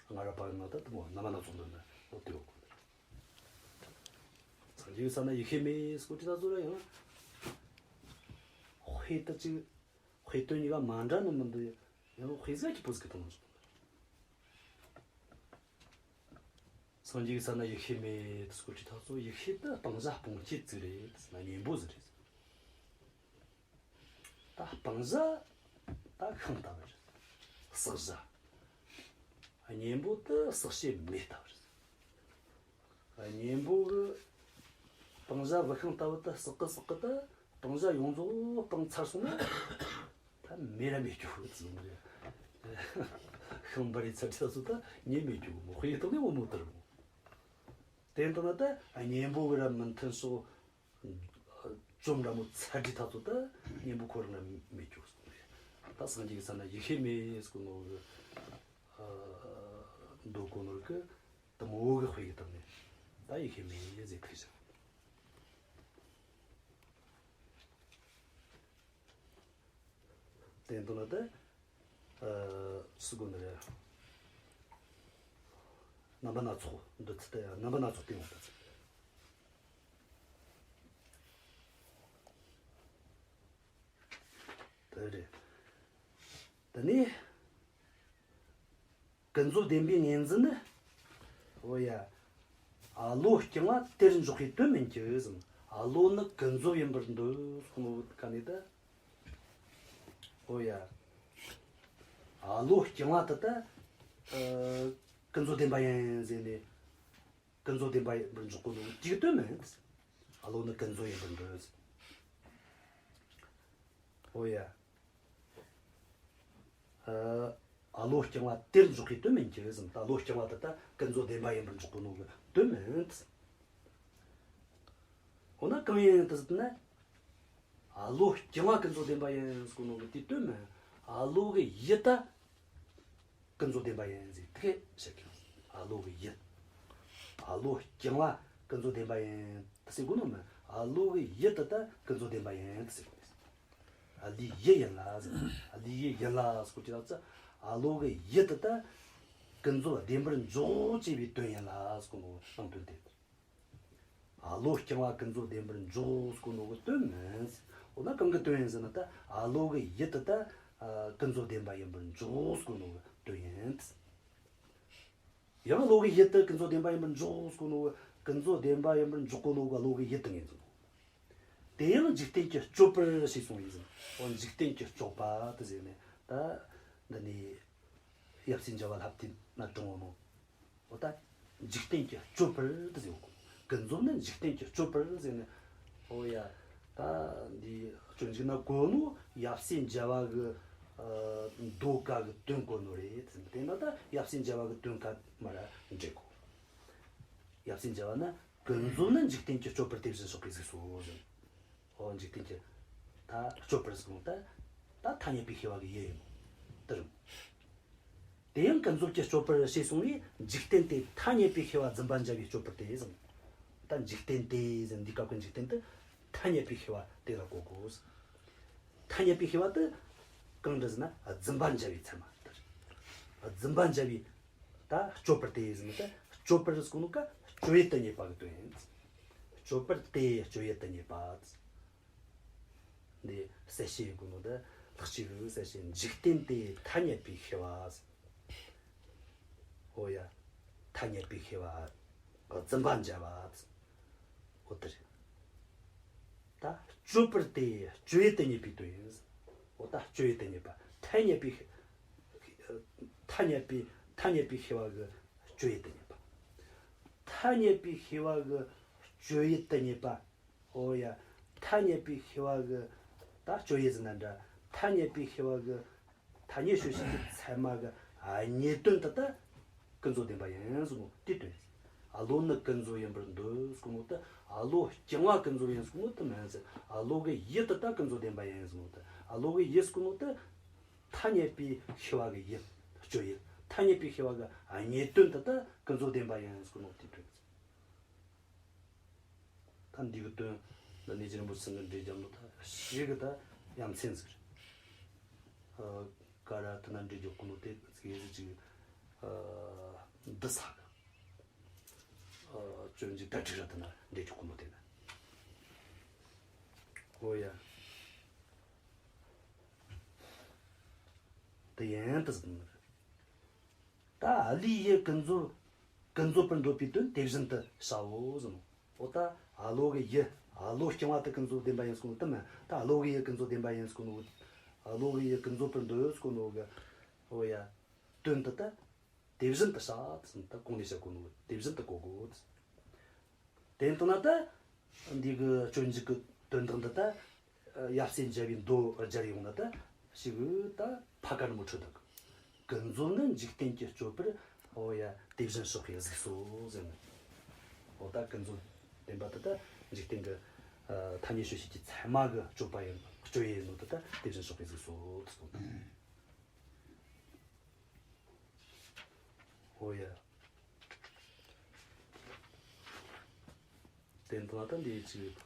གྱི། ང་ར་པ་ང་ད་དུ་མོ་རྣམ་པ་སྣ་ཚོགས་འདོན་ན་ལོ་དེ་འོག་གོ། སངས་རྒྱས་ཀྱི་ས་ན་ཡེ་ཤེས་མེད་སྐོར་དྲི་ད་ཚོ་ར་ཡང་། དཔེ་ད་ཅིག་དཔེ་དོན་གཉིས་ཀ་མ་འདྲ་ནི་མི་འདུག། ཡང་དཔེ་ཟ་གི་པོ་ཟིག་གི་དང་། སངས་རྒྱས་ཀྱི་ས་ན་ཡེ་ཤེས་མེད་སྐོར་དྲི་ད་ཚོ། ཡེ་ཤེས་ད་སྤང་བྱ་སྤོང་བྱེད་ཅིག་རེད། ད་གཉེན་པོ་ཟིག་རེད། ད་སྤང་བྱ་ད་ཤིང་ལྟ་བུ་རེད། བསགས་བྱ། གཉེན་པོ་ད་བསགས་བྱའི་མེ་ལྟ་བུ་རེད། གཉེན་པོ་གི་སྤང་བྱ་བུད་ཤིང་ལྟ་བུ་ད་བསགས་གི་བསགས་གི་ད་སྤང་བྱ་ཡོངས་རྫོགས་སྤངས་ཚར་སོང་ན་ད་མེ་ར་མེད་རྒྱུ་ཟིག་རེད། ཤིང་འབར་རི་ཚར་ཚར་སོང་ད་མེ་མེད་རྒྱུ་མོ། དཔེ་ཡི་སྟེང་ནས་འོ་མོ་ལྟར་མོ། དེ་ལྟ་ན་ད་གཉེན་པོ་གི་ར་མི་མཐུན་ཕྱོགས། བཅོམ་འདྲ་མོ་ཚར་དུས་ཐག་ཚོ་ད་གཉེན་པོ་ཁོ་རང་ལ་མེད་རྒྱུ་གསུངས་རེད། ད་སངས་རྒྱས་ཀྱི་ས་ན་ཡེ་ཤེས་མེད་ཟེར་གོ་ནོ་གི། ཨ། འདོད་གོ་ནོ་གི་དུ་མོ་གི་དཔེ་གི་སྟེང་ནས་ད་ཡེ་ཤེས་མེད་ཟེར་ཐུག་ཅིང་། དེ་འདོད་ལ་ད། ཨ། སུ་དགོས་ནི་རེད། རྣམ་པ་སྣ་ཚོགས་འདོད་ཚུལ་དེ་ཡང་རྣམ་པ་སྣ་ཚོགས་བསྟན་འོང་ད་ཚུལ་དེ་རེད། དེ་ནས་ཀུན་རྫོབ་བདེན་པའི་ངོས་འཛིན་ནི། འོ་ཡ། ཨ། བློ་རྐྱང་བ་དེར་འཇོག་པའི་དོན་མིན་གྱི་ཟེར། ཨ། བློ་ནི་ཀུན་རྫོབ་ཡིན་པར་འདོད་གསུངས་པ་ག་ནས་ད། འོ་ཡ། ཨ། བློ་རྐྱང་བ་དེ་ད། ཨ། ཀུན་རྫོབ་བདེན་པ་ཡིན་ཟེར་ནས། ཀུན་རྫོབ་བདེན་པ་ཡིན་པར་འཇོག་གོ་ནོ་དེའི་དོན་མིན། ཨ། བློ་ནི་ཀུན་རྫོབ་ཡིན་པར་འདོད་ཟེར། འོ་ཡ། ཨ། ཨ། བློ་རྐྱང་བ་དེར་འཇོག་པའི་དོན་མིན་གྱི་ཟེར། ད་བློ་རྐྱང་བ་དེ་ད་ཀུན་རྫོབ་བདེན་པ་ཡིན་པར་འཇོག་གོ་ནོ་གི་དོན་མིན། འོ་ན་གང་ཡིན་དེ་ཟེར་ན། ཨ། བློ་རྐྱང་བ་ཀུན་རྫོབ་བདེན་པ་ཡིན་ཟེར་གོ་ནོ་གི་དེའི་དོན་མིན། ཨ། བློ་གི་ཡུལ་ད་ཀུན་རྫོབ་བདེན་པ་ཡིན་ཟེར་དེ་བཤད་ཀྱི། ཨ། བློ་གི་ཡུལ། ཨ། བློ་རྐྱང་བ་ཀུན་རྫོབ་བདེན་པ་ཡིན་ད་ཟེར་གོ་ནོ་མིན། ཨ། བློ་གི་ཡུལ་དེ་ད་ཀུན་རྫོབ་བདེན་པ་ཡིན་ད་ཟེར་གོ་ནོ། ཨ། བློའི་ཡུལ་ཡིན་ལ་ཟེར། ཨ། བློའི་ཡུལ་ཡིན་ལ་ཟེར་གོ་དུས་ད་ཚོ། ཨ། བློ་གི་ཡུལ་དེ་ད་ཀུན་རྫོབ་བདེན་པར་འཇོག་ཅེས་པའི་དོན་ཡིན་ལ་ཟེར་གོ་ནོ་གི་དོན་དེ། ཨ། བློ་རྐྱང་བ་ཀུན་རྫོབ་བདེན་པར་འཇོག་ཟེར་གོ་ནོ་གི་དོན་མིན། འོ་ན་གང་གི་དོན་ཡིན་ཟེར་ན་ད། ཨ། བློ་གི་ཡུལ་དེ་ད། ཨ། ཀུན་རྫོབ་བདེན་པ་ཡིན་པར་འཇོག་ཟེར་གོ་ནོ་གི་དོན་ཡིན། ཡང་བློ་གི་ཡུལ་དེ་ཀུན་རྫོབ་བདེན་པ་ཡིན་པར་འཇོག་ཟེར་གོ་ནོ་གི། ཀུན་རྫོབ་བདེན་པ་ཡིན་པར་འཇོག་གོ་ནོ་གི་བློ་གི་ཡུལ་དེ་ངོས་འཛིན། དེ་ཡང་འཇིག་རྟེན་གྱི་སྤྱོད་པར་ཞེས་གསུངས་ཡིན་ཟེར། འོ། འཇིག་རྟེན་གྱི་སྤྱོད་པ་དེ་ཟེར་ནས་ད། འདི་ནས་ཡབ་སྲས་མཇལ་བ་ལྷ་བཏུས་ན་དྲངས་ནོ། འོ་ད། འཇིག་རྟེན་གྱི་སྤྱོད་པར་དེ་ཟེར་གོ། ཀུན་རྫོབ་ནི་འཇིག་རྟེན་གྱི་སྤྱོད་པར་ཟེར་ནས། འོ་ཡ། ད་འདི་སྤྱོད་འཇུག་ན་གོ་ནོ་ཡབ་སྲས་མཇལ་བ་གི། ཨ། མདོ་ཀ་གི་དོན་གོ་ནོ་རེད་ཟེར། དེ་ན་ད་ཡབ་སྲས་མཇལ་བ་གི་དོན་ཀ་མ་ར་འགྲེལ་གོ། ཡབ་སྲས་མཇལ་བ་ན། ཀུན་རྫོབ་ནི་འཇིག་རྟེན་གྱི་སྤྱོད་པར་དེ་བཞིན་གཤེགས་པས་གཟིགས་སོ་ཟེར། འོ། འཇིག་རྟེན་གྱི་ད་སྤྱོད་པར་གསུངས་ད། ད་ཐ་སྙད་པའི་ཤེས་པ་གི་ཡུལ་ཡིན་ནོ། དེ་རུ། དེ་ཡང་ཀུན་རྫོབ་ཀྱི་སྤྱོད་པར་ཞེས་གསུངས་པས་འཇིག་རྟེན་ཏེ་ཐ་སྙད་པའི་ཤེས་པ་རྫུན་པ་འཇལ་བའི་སྤྱོད་པར་ཏེ་ཟེར། ད་འཇིག་རྟེན་ཏེ་ཟེར་འདི་སྐབས་ཀྱི་འཇིག་རྟེན་དེ་ཐ་སྙད་པའི་ཤེས་པ་དེ་ལ་གོ་དགོས། ཐ་སྙད་པའི་ཤེས་པ་དེ། གང་འདྲ་ཟེར་ན་རྫུན་པ་འཇལ་བའི་ཚད་མ་དེ་རེད། རྫུན་པ་འཇལ་བའི་ད་སྤྱོད་པར་ཏེ་ཟེར་ན་ད་སྤྱོད་པར་ཟེར་གོ་ནོ་ཀ་སྤྱོད་ཡུལ་དུ་རྙེད་པ་གི་དོན་ཡིན། སྤྱོད་པར་ཏེ་སྤྱོད་ཡུལ་དུ་རྙེད་པ། འདི་གསལ་བཤད་ཡིན་གོ་ནོ་ད་ལྷག་ཆོས་གི་གསལ་བཤད། འཇིག་རྟེན་ཏེ་ཐ་སྙད་པའི་ཤེས་པ། འོ་ཡ། ཐ་སྙད་པའི་ཤེས་པ། རྫུན་པ་འཇལ་བ། འོ་དེ་རེད། ད་སྤྱོད་པར་ཏེ་སྤྱོད་ཡུལ་དུ་རྙེད་པའི་དོན་ཡིན། འོ་ད་སྤྱོད་ཡུལ་དུ་རྙེད་པ། ཐ་སྙད་པའི་ཤེས། ཐ་སྙད་པའི་ཐ་སྙད་པའི་ཤེས་པ་གི་སྤྱོད་ཡུལ་དུ་རྙེད་པ། ཐ་སྙད་པའི་ཤེས་པ་གི་སྤྱོད་ཡུལ་དུ་རྙེད་པ། འོ་ཡ། ཐ་སྙད་པའི་ཤེས་པ་གི་ད་སྤྱོད་ཡུལ་ཟེར་ན་འདྲ། ཐ་སྙད་པའི་ཤེས་པ་གི་ཐ་སྙད་དཔྱོད་བྱེད་ཀྱི་ཚད་མ་གི་རྙེད་དོན་དེ་ད་ཀུན་རྫོབ་བདེན་པ་ཡིན་ཟེར་ནོ་དེ་དོན་ཡིན། ཨ་བློ་ནི་ཀུན་རྫོབ་ཡིན་པར་འདོད་ཟེར་གོ་ནོ་དེ་ཨ་བློ་རྐྱང་བ་ཀུན་རྫོབ་ཡིན་ཟེར་གོ་ནོ་དེ་མིན་ཟེར། ཨ་བློ་གི་ཡུལ་དེ་ད་ཀུན་རྫོབ་བདེན་པ་ཡིན་ཟེར་ནོ་དེ། ཨ་བློ་གི་ཡུལ་ཟེར་གོ་ནོ་དེ་ཐ་སྙད་པའི་ཤེས་པ་གི་ཡུལ་སྤྱོད་ཡུལ། ཐ་སྙད་པའི་ཤེས་པ་གི་རྙེད་དོན་དེ་ད་ཀུན་རྫོབ་བདེན་པ་ཡིན་ཟེར་གོ་ནོ་དེ་དོན་ཡིན། ད་འདི་གི་དོན་ལ་གནས་ཀྱི་རིན་པོ་ཆེ་གི་འགྲེལ་རྒྱབ་ནོ་ད་ཞིག་གི་ད་ཡ་མཚན་ཟིག་རེད། ཨ་ག་ར་དེ་ན་འགྲེལ་རྒྱག་གོ་ནོ་དེ་ཟིག་ཡེ་ཟིག་ཅིག་ཨ་འདི་ས་གི་ཨ་སྤྱོད་འཇུག་དར་ཊིག་ར་དེ་ན་འགྲེལ་རྒྱག་གོ་ནོ་དེ་ན། ཨོ་ཡ། དེ་ཡན་དུ་ཟིན་ནི་རེད། ད་ཨ་བློའི་ཡུལ་ཀུན་རྫོབ། ཀུན་རྫོབ་པར་འདོད་པའི་དོན་དེ་བཞིན་དུ་བྱའོ་ཟེར་ནོ། འོ་ད་ཨ་བློ་གི་ཡུལ། ཨ་བློ་རྐྱང་བ་དེ་ཀུན་རྫོབ་བདེན་པ་ཡིན་ཟེར་གོ་ནོ་དེ་མིན། ད་ཨ་བློ་གི་ཡུལ་ཀུན་རྫོབ་བདེན་པ་ཡིན་ཟེར་གོ་ནོ། ཨ་བློ་གི་ཡུལ་ཀུན་རྫོབ་པར་འདོད་ཟེར་གོ་ནོ་གི། འོ་ཡ། དོན་དེ་ད་དེ་བཞིན་དུ་བྱ་ཟེར་ནོ་ད་གོང་ནས་བཤད་གོ་ནོ་དེ་བཞིན་དུ་གོ་དགོས། དེ་ལྟ་ན་ད་འདི་གི་སྤྱོད་འཇུག་གི་དོན་དག་འདི་ད་ཡབ་སྲས་མཇལ་བའི་མདོ་སྦྱར་ཡོང་ན་ད་ཞིག་ད་ཕ་དཀར་མོ་ཁྲོད་དུ་ཀུན་རྫོབ་ནི་འཇིག་རྟེན་གྱི་སྤྱོད་པར། འོ་ཡ། དེ་བཞིན་གཤེགས་པའི་གཟུགས་སོ་ཟེར་ནས། འོ་ད་ཀུན་རྫོབ་བདེན་པ་དེ་ད་འཇིག་རྟེན་གྱི་ཨ་ཐ་སྙད་དཔྱོད་བྱེད་ཀྱི་ཚད་མ་གི་སྤྱོད་པ་ཡིན། སྤྱོད་ཡུལ་ཡིན་ནོ་དེ་ད་དེ་བཞིན་གཤེགས་པའི་གཟུགས་སོ་ཟེར་ནས། འོ་ཡ། དེ་འདི་ལ་ད་འདི་ཅིག་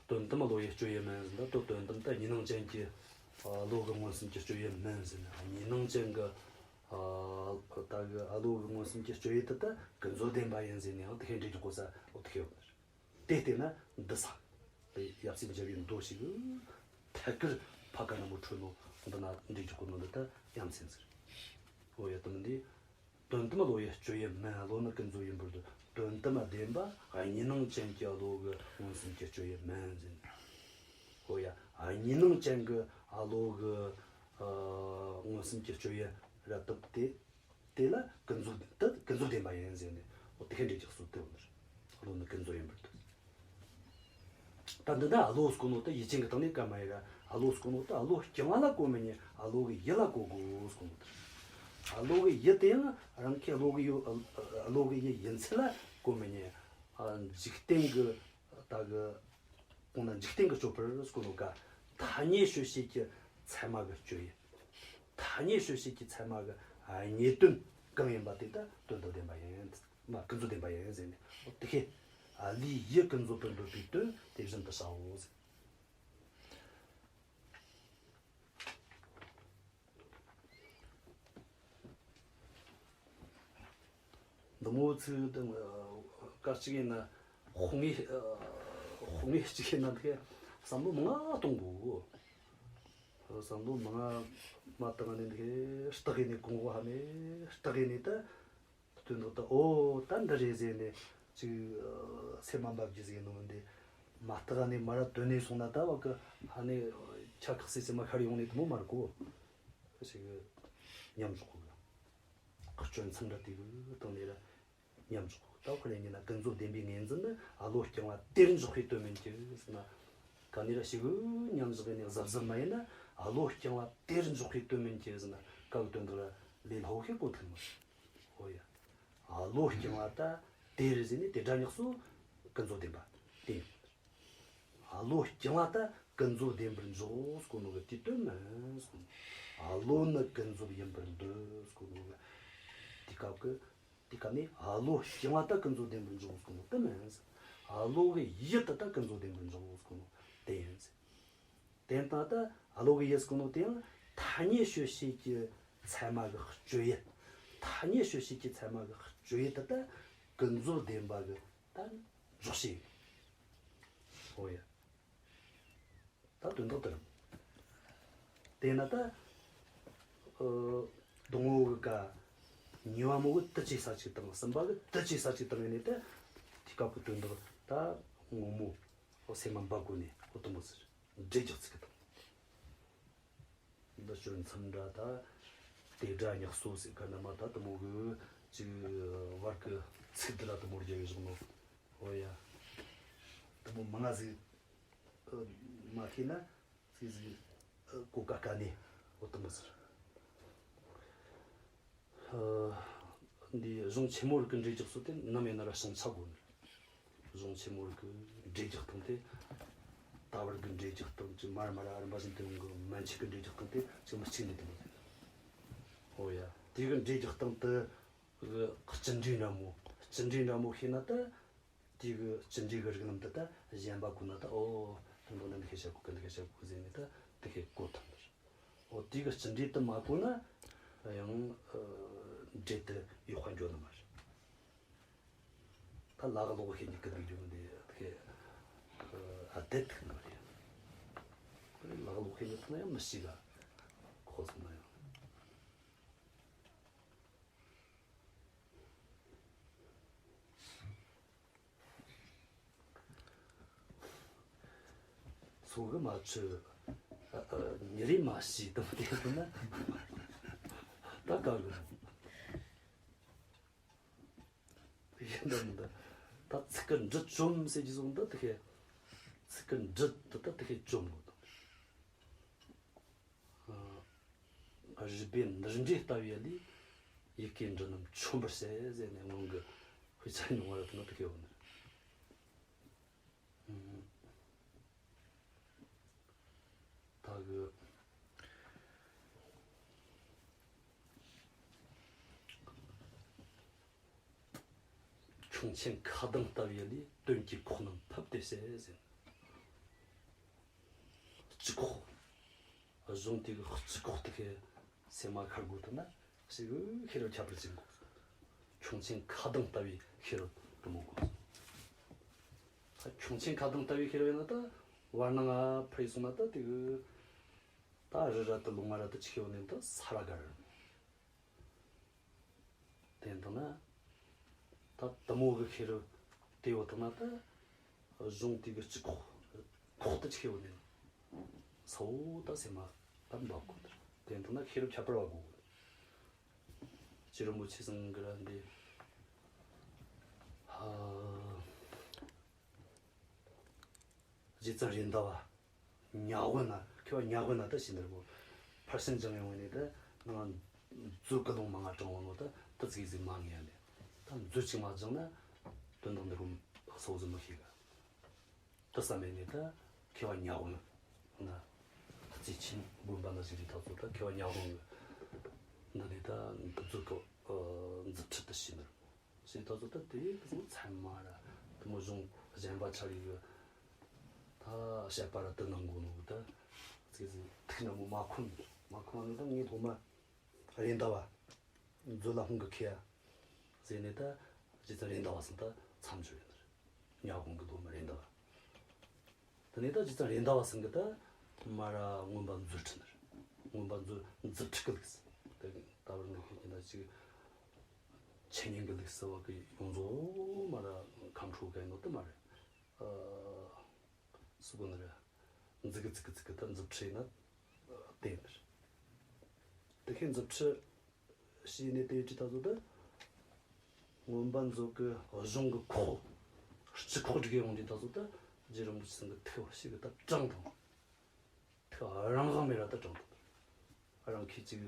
དོན་དམ་བློ་ཡི་སྤྱོད་ཡུལ་མིན་ཟེར་ད། དོ་དོན་དམ་ད་གཉིས་སྣང་ཅན་གྱི་ཨ་བློ་གི་མངོན་སུམ་གྱི་སྤྱོད་ཡུལ་མིན་ཟེར་ན། གཉིས་སྣང་ཅན་གྱི་ཨ་ད་གི་ཨ་བློ་གི་མངོན་སུམ་གྱི་སྤྱོད་ཡུལ་དེ་ད་ཀུན་རྫོབ་བདེན་པ་ཡིན་ཟེར་ནས་ཡང་དེ་ཁས་འགྲེལ་རྒྱག་གོ་ས་འོ་དེ་ཁས་ཡོད་ནི་རེད། དེ་བལྟས་ན་འདི་ས། དེ་ཡབ་སྲས་མཇལ་བའི་མདོ་ཞིག་ཐད་ཀར་ཕ་དཀར་ནག་མོ་ཁྲོད་ནོ་འདི་ན་འགྲེལ་རྒྱག་གོ་ནོ་འདི་ད་ཡ་མཚན་ཟེར། འོ་ཡ། དེ་མིན་འདི་དོན་དམ་བློ་ཡི་སྤྱོད་ཡུལ་མིན། བློ་ནི་ཀུན་རྫོབ་ཡིན་པར་འདོད། དོན་དམ་བདེན་པ་གཉིས་སྣང་ཅན་གྱི་བློ་གི་མངོན་སུམ་གྱི་སྤྱོད་ཡུལ་མིན་ཟེར། འོ་ཡ། གཉིས་སྣང་ཅན་གྱི་བློ་གི་ཨ་མངོན་སུམ་གྱི་སྤྱོད་ཡུལ་ར་དུབ་སྟེ། དེ་ལ་ཀུན་རྫོབ་དེ་ཀུན་རྫོབ་བདེན་པ་ཡིན་ཟེར་ནས་འོ་དེ་ཁས་འགྲེལ་རྒྱག་སྲོལ་དེ་ཡོད་ནི་རེད། བློ་ནི་ཀུན་རྫོབ་ཡིན་པར་འདོད། ད་འདི་ན་ཨ་བློ་ཟེར་གོ་ནོ་དེ་ཡུལ་ཅན་གྱི་སྟེང་ནས་བཀར་མ་ཡིན་ར། ཨ་བློ་ཟེར་གོ་ནོ་དེ་ཨ་བློ་རྐྱང་བ་ལ་གོ་མི་ཉན། ཨ་བློ་གི་ཡུལ་ལ་གོ་དགོས་ཟེར་གོ་ནོ་དེ་རེད། ཨ་བློ་གི་ཡུལ་དེ་ཡང་རང་གི་ཨ་བློ་གི་ཡུལ། ཨ་བློ་གི་ཡུལ་ཡིན་ཚུལ་ལ་གོ་མི་ཉན། ཨ་འཇིག་རྟེན་གྱི་ད་གི་གོང་ན་འཇིག་རྟེན་གྱི་སྤྱོད་པར་ཟེར་གོ་ནོ་ཀ་ཐ་སྙད་དཔྱོད་བྱེད་ཀྱི་ཚད་མ་གི་སྤྱོད་ཡུལ། ཐ་སྙད་དཔྱོད་བྱེད་ཀྱི་ཚད་མ་གི་རྙེད་དོན་གང་ཡིན་པ་དེ་ད་དོན་དམ་བདེན་པ་ཡིན། མ་ཀུན་རྫོབ་བདེན་པ་ཡིན་ཟེར་ནས་འོ་དེ་ཁས། ཨ་བློའི་ཡུལ་ཀུན་རྫོབ་ཏུ་འདོད་པའི་དོན་དེ་བཞིན་དུ་བྱའོ་ཟེར། འདི་མོ་ཚིག་དང་སྐར་གཅིག་ཡིན་ན་དཔག་ངེས། དཔག་ངེས་གཅིག་ཡིན་ན་དེ་བསམ་བློ་མང་ང་གཏོང་དགོས། བསམ་བློ་མང་ང་མ་བཏང་ནས་དེ་སྟག་ཡིན་ནས་གོང་འོག་ཧ་ནས་སྟག་ཡིན་ནས་ད། དོན་དག་ད་འོ་ད་འདི་རེད་ཟེར་ནས་ཅིག་སེམས་མ་འབབ་རྒྱུ་ཟིག་ཡིན་ནོ་འདི་མ་བརྟགས་ནས་མ་ར་དོན་ནས་སོང་ན་ད་བ་གི་ཧ་ནས་ཆ་ཁག་སེ་སེམས་མ་ཤར་ཡོང་ནས་དེ་མོ་མ་རེད་གོ། ཞིག་མཉམ་འཇོག་གི་སྐྱོན་མཚམས་འདྲ་དེ་གི་སྟེང་ནས་ར་མཉམ་འཇོག་གི། ད་ཁོ་རེ་ཉིད་ན་ཀུན་རྫོབ་བདེན་པའི་ངོས་འཛིན་ནི་ཨ་བློ་རྐྱང་བ་དེར་འཇོག་པའི་དོན་མིན་གྱི་ཟེར་ན། ག་ནས་ར་ཞིག་མཉམ་བཞག་ནས་གཟབ་གཟབ་མ་ཡིན་ན་ཨ་བློ་རྐྱང་བ་དེར་འཇོག་པའི་དོན་མིན་གྱི་ཟེར་ན་སྐབས་དོན་དག་ར་ལས་སླ་བོ་ཞིག་གོ་ཐུབ་མོད། ཨོ་ཡ། ཨ་བློ་རྐྱང་བ་ད་དེར་ཟེར་ནས་དེ་སྒྲ་ཉག་གསོ་ཀུན་རྫོབ་བདེན་པ་དེ། ཨ་བློ་རྐྱང་བ་ད་ཀུན་རྫོབ་བདེན་པར་འཇོག་ཟེར་གོ་ནོ་གི་དེ་དོན་མིན་ཟེར་གོ་ནོ། ཨ་བློ་ནི་ཀུན་རྫོབ་ཡིན་པར་འདོད་ཟེར་གོ་ནོ་གི་དེ་སྐབས་ཀྱི་དེ་སྐབས་ནས་ཨ་བློ་རྐྱང་བ་ད་ཀུན་རྫོབ་བདེན་པར་འཇོག་ཟེར་གོ་ནོ་དེ་མིན་ཟེར། ཨ་བློ་གི་ཡུལ་དེ་ད་ཀུན་རྫོབ་བདེན་པར་འཇོག་ཟེར་གོ་ནོ་དེ་ཡིན་ཟེར། དེ་ལྟ་ད་བློ་གི་ཡུལ་ཟེར་གོ་ནོ་དེ་ཡང་ཐ་སྙད་དཔྱོད་བྱེད་ཀྱི་ཚད་མ་གི་སྤྱོད་ཡུལ། ཐ་སྙད་དཔྱོད་བྱེད་ཀྱི་ཚད་མ་གི་སྤྱོད་ཡུལ་དེ་ད་ཀུན་རྫོབ་བདེན་པ་གི་ད་འཇོག་བྱེད་ཡིན། ཨོ་ཡ། ད་དོན་དག་དེ་རེད། དེས་ན་ད། ཨ། དང་པོ་གི་ཀ་གཉིས་པ་མོ་གི་དུ་ཅེ་ས་ཅིག་དང་། གསུམ་པ་གི་དུ་ཅེ་ས་ཅིག་དང་ཡིན་ནས་ད། དེ་སྐབས་ཀྱི་དོན་དག་ད་ངོ་མ་ཨོ་སེམས་མ་འབབ་གོ་ནས་ཨོ་དུ་མོ་ཟེར་འགྲེལ་རྒྱག་ཚིག་གི་དང་། འདི་གཅོད་མཚམས་འདྲ་ད། དེ་སྒྲ་ཉག་གསོ་ཟེར་ག་འདྲ་མ་ད་དུ་མོ་གི་ཅིག་བར་གི་ཚིག་འདི་ལ་དུ་མོ་རྒྱབ་ཡོད་བཞག་ནོ། ཨོ་ཡ། དུ་མོ་མང་ང་ཟིག་མ་ཤེས་ན། ཟིག་ཟིག་གོ་ཀ་ཀ་ནས་འོ་དུ་མི་ཟེར། ཨ། འདི་གཞུང་ཆེན་མོ་རིགས་ཀྱི་འགྲེལ་རྒྱག་སྲོལ་དེ་ནམ་ཡིན་ན་ར་བྱང་ཆ་དགོས་ནི་རེད། གཞུང་ཆེན་མོ་རིགས་ཀྱི་འགྲེལ་རྒྱག་སྟངས་དེ། ད་བར་གྱི་འགྲེལ་རྒྱག་སྟངས་ཀྱི་མར་མར་ར་རིམ་པ་བཞིན་དུ་ཡོང་གི། མན་ཆད་ཀྱི་འགྲེལ་རྒྱག་སྟངས་དེ་ཅིག་མི་གཅིག་ནས་དུ་མི་ཟེར། ཨོ་ཡ། དེ་གི་འགྲེལ་རྒྱག་སྟངས་དེ་གི་སྤྱི་འགྲེལ་འདྲ་མོ། སྤྱི་འགྲེལ་འདྲ་མོ་ཤེས་ན་ད། དེ་གི་སྤྱི་འགྲེལ་གི་རིགས་ལམ་དེ་ད་གཞན་པ་གོ་ན་ད། ཨོ། དོན་དག་ནི་འདི་ཤེས་བྱ་གོ་གི། འདི་ཤེས་བྱ་གོ་གི་ཟེར་ནས་ད་དེ་ཤེས་གོ་ཐུབ་ནི་རེད། ཨོ། དེ་གི་སྤྱི་འགྲེལ་དེ་མ་གོ་ན་ཡང་འགྲེལ་དེ་ཡག་པ་འགྱོ་ནི་མ་རེད། ད་ལ་ག་ལོག་ཤེས་ནི་གི་འདུག་རྒྱུ་འདི་དེ་ཨ་དེ་ཐུག་ནི་རེད། ལ་ག་ལོག་ཤེས་ནི་ཐུག་ན་ཡང་མི་ཤེས་ག། གོ་སོང་ན་ཡང་། སོ་གི་མ་ཆུ། ཨ། ཨ། ཉི་རེ་མ་ཤི་དང་དེ་ཚོ་ན་ད་ག་གི་ཡིན་ད་མི་འདུག་ད་ཚིག་གི་འབྲུ་བཅོམ་ཟེར་གྱི་སོང་ད་དེ་ཁའི་ཚིག་གི་འབྲུ་དེ་ད་དེ་ཁའི་བཅོམ་དགོས་དང་། ཨ། རུས་པའི་ནུར་འགྲོས་ལྟ་བུ་ལས། ཡི་གེའི་འབྲུ་རྣམས་ཆོམས་པར་བྱེད་ཟེར་ནས་སྔོན་གྱི་དཔེ་ཆ་ཉུང་བ་ར་དེ་ན་དེ་གའི་འོ་ནི། ཨ། ད་གི་ཁྱུང་ཆེན་ཁ་གདངས་ལྟ་བུ་ལས། དོན་གྱི་ཁོག་རྣམས་ཕུབ་སྟེ་བྱེད་ཟེར། སྤྱི་ཁོག་གཞུང་དེ་གི་སྤྱི་ཁོག་དེ་གའི་སེམས་མ་ཁར་དགོས་ཐུབ་ན་ཞིག་ཤེས་རབ་ཁྱད་པར་ཅན་དགོས། ཁྱུང་ཆེན་ཁ་གདངས་ལྟ་བུའི་ཤེས་རབ་དུ་མོ་དགོས། ད་ཁྱུང་ཆེན་ཁ་གདངས་ལྟ་བུའི་ཤེས་རབ་ཡིན་ན་ད་བར་སྣང་ང་ཕར་སོང་ན་ད་དེ་གི་ད་རི་ར་དུ་ལུང་ང་ར་དུ་ཆི་ཁེ་བ་ནས་ད་ས་ར་ག་ར། དེ་ཡིན་དང་ན། ད་དུ་མོ་གི་ཤེས་རབ་དེ་ཡོད་དང་ན་ད། གཞུང་དེ་གི་སྤྱི་ཁོག་ཁོག་ཏུ་ཆི་ཁེ་བ་ནས་ས་འོ་ད་སེམས་མ་ད་འབབ་དགོས་ནི་རེད། དེ་ཡིན་དང་ན་ཤེས་རབ་ཁྱད་པར་བ་དགོས། རྗེ་རིན་པོ་ཆེ་ཚང་གི་ར་འདི། ཨ། རྗེ་བཙུན་རེད་མདའ་བ། ཉ་དབོན་ན། མཁས་པ་ཉ་དབོན་ན་ད་ཤེས་ནི་རེད་གོ། ཕར་ཕྱིན་སྦྱངས་ཡོང་བ་ནས་ད་ནང་མཛོད་ཀྱི་ལུང་མང་ང་དྲངས་བ་ནོ་ད་ད་ཙིག་ཙིག་མ་ངེས་ཡ་ནས། ད་མཛོད་ཅིག་མ་སྦྱངས་ན་དོན་དག་འདི་རུ་སོ་ཟིག་མི་ཤེས་ག། ད་བསམ་མེད་ནས་ད་མཁས་པ་ཉ་དབོན་ན། རྩེ་ཆེན་དགོན་པ་ན་ཞིག་རེད་ད་ཚོ། ད་མཁས་པ་ཉ་དབོན་གི་འདི་ནས་ད་མཛོད་ཀྱི་མཛོད་ཁྲིད་ད་ཤེས་ནི་རེད། ཞེས་ད་གཟོད་ད་དེ་གི་ཚང་མ་ར་དེ་མོ་གཞུང་གཞན་པ་ཆ་རེ་གི་ད་བཤད་པ་ར་དེ་ནང་གོ་ནོ་གི་ད་ཙིག་ཙིག་ཐུགས་ན་མོ་མ་ཁོམ་མ་ཁོམ་ནི་ད་ངས་ཐོག་མ་རེད་མདའ་བ་མཛོད་ལ་ཧོང་གི་ཁེ་ཡ་ཟེར་ནས་ད་རྗེ་བཙུན་རེད་མདའ་བ་སང་ད་མཚམས་སྦྱོར་ཡོད་ནི་རེད། ཉ་དབོན་གི་སློབ་མ་རེད་མདའ་བ། དེ་ནས་ད་རྗེ་བཙུན་རེད་མདའ་བ་སང་གི་ད་མ་ར་མངོན་པ་མཛོད་ཁྲིད་ནི་རེད། མངོན་པ་མཛོད་མཛོད་ཁྲིད་གི་ལུགས་སུ་ད་ད་བར་འདི་ཁེ་ཁེ་ད་ཅིག་འཆད་ཉན་གྱི་ལུགས་སུ་བ་གི་ཡོངས་རྫོགས་མ་ར་ཁམས་ཕྲུག་ག་ཡིན་ནོ་དེ་མ་རེད། ཨ། སུ་གོ་ནི་རེད། འཛི་གི་འཛི་གི་འཛི་གི་ད་མཛུབ་ཁྲིད་ཡིན་ན་བསྟན་ནི་རེད། དེ་ཁའི་མཛུབ་ཁྲིད་བྱས་ནས་དེ་ཡི་ཁྲིད་ད་གཟོད་ད་མངོན་པ་མཛོད་གི་གཞུང་གི་ཁོག་སྤྱི་ཁོག་སྒྲིག་ཡོང་དུས་ད་གཟོད་ད་རྗེ་རིན་པོ་ཆེ་ཚང་གི་ཐུགས་ཤིག་གི་ད་དྲངས་དང་། ཐུགས་རང་དབང་མེད་ར་ད་དྲངས་དང་། རང་ཁྱེད་ཅིག་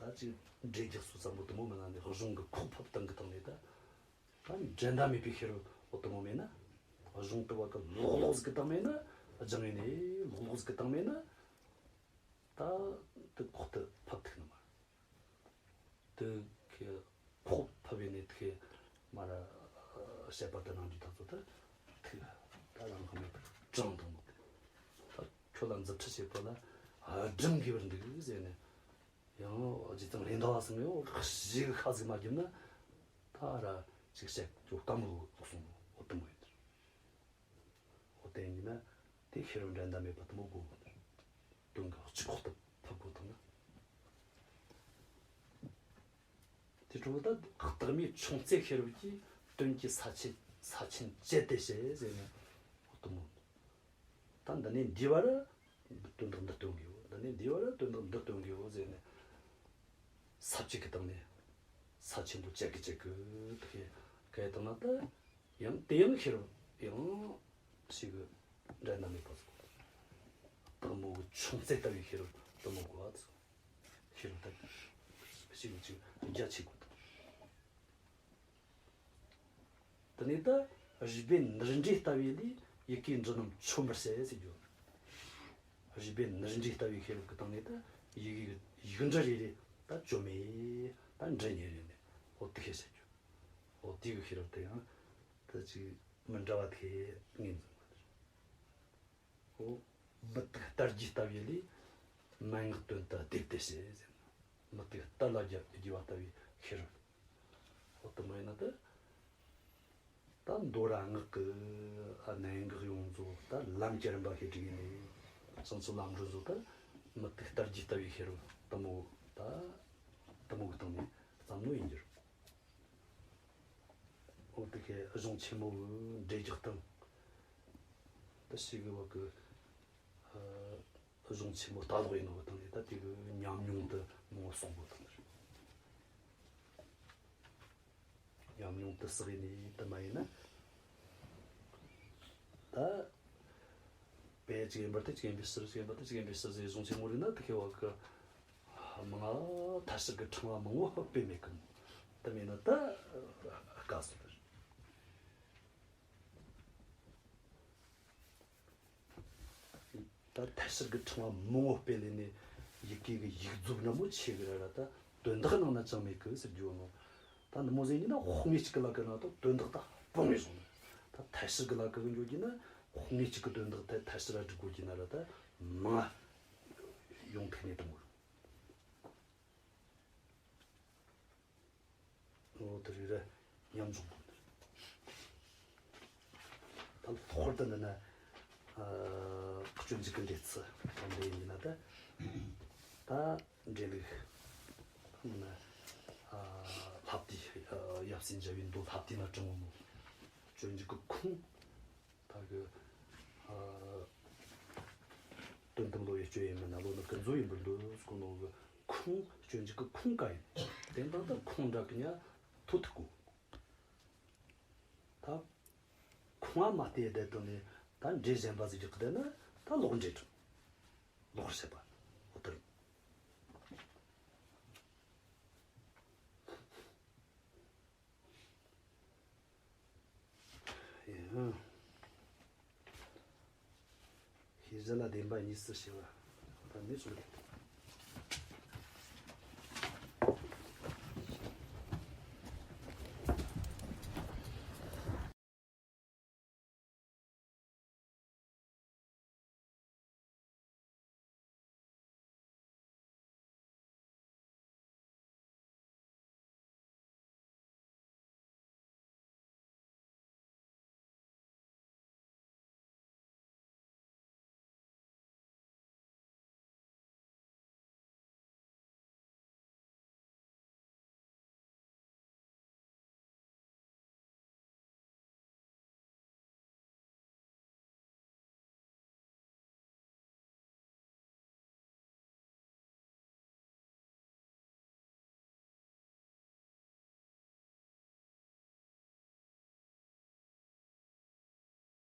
ཨ། ད་ཅིག་འགྲེལ་རྒྱག་སུ་ཙམ་པོ་དུ་མོ་མི་ན་ནས་གཞུང་གི་ཁོག་ཕབ་བཏང་གི་བཏང་ནས་ད། ད་འགྲན་ཟླ་མེད་པའི་ཤེས་རབ་འོ་དུ་མོ་མེད་ན། གཞུང་དུ་བ་གི་ལོག་ལོག་ཟིག་གི་བཏང་མེད་ན། སྦྱང་ཡིན་ནས་ལོག་ལོག་ཟིག་གི་བཏང་མེད་ན། ད་དུ་ཁོག་ཏུ་ཕབ་ཐུག་ནི་མ། དུ་ཁེ་ཁོག་ཕབ་ཡིན་ནས་ཐུག་མ་ར་བཤད་པ་དུ་ནང་འདི་ད་ཚོ་ད་ཐུག་ད་རང་གི་མེད་པར་དྲངས་དང་ནོ་དེ། ལ་མཛུབ་ཁྲིད་བྱེད་པ་ལ་སྒྲིམ་དགོས་པར་འདུག་ཟེར་ནས། ཡང་རྗེ་བཙུན་རེད་མདའ་བ་ཟེར་ནས་ཞེ་གི་ཁ་ཟིག་མ་བརྒྱབ་ན། ད་ར་ཅིག་བཤད་རྒྱུ་དཀའ་མོ་གསུངས་ནོ། འོ་དེ་མོ་ཡིན། འོ་དེ་ཡིན་ན་དེ་ཤེས་རབ་འགྲན་ཟླ་མེད་པ་དེ་མོ་དགོས། དོན་གྱི་གཅིག་ཁོག་ཏུ་ཐུབ་དགོས་ཐུབ་ན། དེ་འཕྲོ་ད་བརྟགས་མའི་ཆུང་ཙེ་ཤེས་རབ་ཀྱིས་དོན་གྱི་ས་ཆེན་ས་ཆེན་བཅད་དེ་བཤད་ཟེར་ནས། འོ་དེ་མོ། ད་འདི་ནས་འདི་བར་དོན་དག་འདི་སྟོན་གི་ཡོད། འདི་ནས་འདི་བར་དོན་དག་འདི་སྟོན་གི་ཡོད་ཟེར་ནས། ས་བཅད་ཀྱི་སྟེང་ནས་ས་ཆེན་པོ་བཅད་གི་བཅད་གི་དེ་གའི་སྟེང་ན་ད་ཡང་དེ་ཡང་ཤེས་རབ་ཡང་ཞེ་གི་འགྲན་ཟླ་མེད་པ་ཟིག། བརྟགས་མའི་ཆུང་ཙེ་ལྟ་བུའི་ཤེས་རབ་དེ་མོ་དགོས་པ་ཟིག། ཤེས་རབ་ལྟ་ཞེ་གི་ཅིག་རྒྱ་ཆེ་དགོས་དང་། དེ་ནས་ད་རུས་སྦལ་ནུར་འདྲེན་ལྟ་བུ་ལས་ཡི་གེའི་འབྲུ་རྣམས་མཆོད་པར་བྱེད་ཟེར་རྒྱུ། རུས་སྦལ་ནུར་འདྲེན་ལྟ་བུའི་ཤེས་རབ་ཀྱི་སྟེང་ནས་ད་ཡི་གེ་ཡིག་འབྲུ་རེ་རེ་ད་བཅོམ་མེ་ད་འབྲུ་ཉེ་རེ་ནས། འོ་དེ་ཤེས་བྱ་རྒྱུ། འོ་དེ་གི་ཤེས་རབ་དེ་ཡང་ད་ཅིག་མི་འདྲ་བ་དེ་ངོས་འཛིན་པ་རེད། འོ། མུ་ཏིག་ལྟར་རྒྱས་ལྟ་བུ་ལས་མན་ངག་དོན་དུ་བསྡེབས་ཏེ་བཤད་ཟེར། མུ་ཏིག་ལྟར་ལ་རྒྱས་པ་ལྟ་བུའི་ཤེས་རབ། འོ་དེ་མོ་ཡིན་ན་ད། ད་མདོ་ར་སྔགས་ཀྱི་གནད་འགག་ཡོངས་རྫོགས་ད་ལམ་གྱི་རིམ་པ་ཤེས་བྲིས་ནས། བྱང་ཆུབ་ལམ་སྒྲོན་རྫོགས་ད་མུ་ཏིག་ལྟར་རྒྱས་ལྟ་བུའི་ཤེས་རབ་དེ་མོ་ད། དེ་མོ་གི་སྟེང་ནས་བརྩམས་ནོ་ཡིན་རྒྱུ་རེད། འོ་དེ་གའི་གཞུང་ཆེན་མོ་གི་འགྲེལ་རྒྱག་སྟངས་དེ་ཞེ་གི་བ་གི། ཨ། གཞུང་ཆེན་མོ་ལྟ་ལོག་ཡིན་ནོ་གི་སྟེང་ནས་ད་དེ་གི་ཉམས་མྱོང་དེ་མང་པོ་གསུང་དགོས་དང་། ཉམས་མྱོང་དེ་བསགས་ཡིན་ནས་དེ་མ་ཡིན་ན། ད་དཔེ་གཅིག་ཡིན་པར་དེ་གཅིག་ཡིན་པའི་ཕྱིར། གཅིག་ཡིན་པར་དེ་གཅིག་ཡིན་པའི་ཕྱིར་ཟེར། གཞུང་ཆེན་མོ་རིག་ན་དེ་གའི་བ་གི་མང་ང་ཐ་ཤལ་གྱི་ཕྲེང་བ་མང་པོ་སྤེལ་མེད་གི། དེ་མེད་ན་ད་དཀའ་སོ་རེད། ད་ཐ་ཤལ་གྱི་ཕྲེང་བ་མང་པོ་སྤེལ་ལས་ནས་ཡི་གེ་གི་ཡིག་རྫོབ་འདྲ་མོ་ཆེ་གི་ར་ར། ད་དོན་དག་ནང་ན་ཅང་མེད་གི་ཟེར་རྒྱུ་ནོ། ད་འདི་མོ་ཟེར་གྱི་ན་དཔག་ངེས་གཅིག་གི་ལ་གི་ན་ད་དོན་དག་ད་སྤོང་ངེས་སོང་ནི། ད་ཐ་ཤལ་གྱི་ལ་གི་གི་འཇོག་གྱི་ན་དཔག་ངེས་གཅིག་གི་དོན་དག་ད་ཐ་ཤལ་ར་སྒྲིག་དགོས་ཀྱི་ན་ར། ད་མང་ཡོང་ཐུབ་ནི་དང་། འོ་དེ་རིགས་ར་མཉམ་འཇོག་དགོས་ནི་རེད། ད་ལྷག་པར་དུ་འདི་ན་ཨ་སྤྱོད་འཇུག་གི་འགྲེལ་ཚུལ་དང་འདི་ཡིན་ན་ད། ད་འགྲེལ་ལུགས་ཨ་ལྷ་བསྡུས། ཨ་ཡབ་སྲས་མཇལ་བའི་མདོ་ལྷ་བསྡུས་ན་དྲངས་ནོ། སྤྱོད་འཇུག་གི་ཁུངས། ད་གི་ཨ་དོན་དམ་བློ་ཡི་སྤྱོད་ཡུལ་མིན་ན། བློ་ནི་ཀུན་རྫོབ་ཡིན་པར་འདོད་ཟེར་གོ་ནོ་གི་ཁུངས། སྤྱོད་འཇུག་གི་ཁུངས་ག་ཡིན། དེ་འདྲ་ད་ཁུངས་འདྲ་གི་ཉ་ཐོ་ཐུག་གོ། ད་ཁུངས་ཨ་མ་བལྟས་བསྡད་དོན་ནི་ད་འགྲེལ་གཞན་པ་ཟིག་རྒྱག་གི་བསྡད་ན་ད་ལོག་འགྲེལ་དྲ། ལོག་བཤད་པ་འོ་དེ་རེད། ཡང་། ཤེས་བྱ་ལ་བདེན་པ་གཉིས་སུ་ཕྱེ་བ། ད་ནི་སོང་།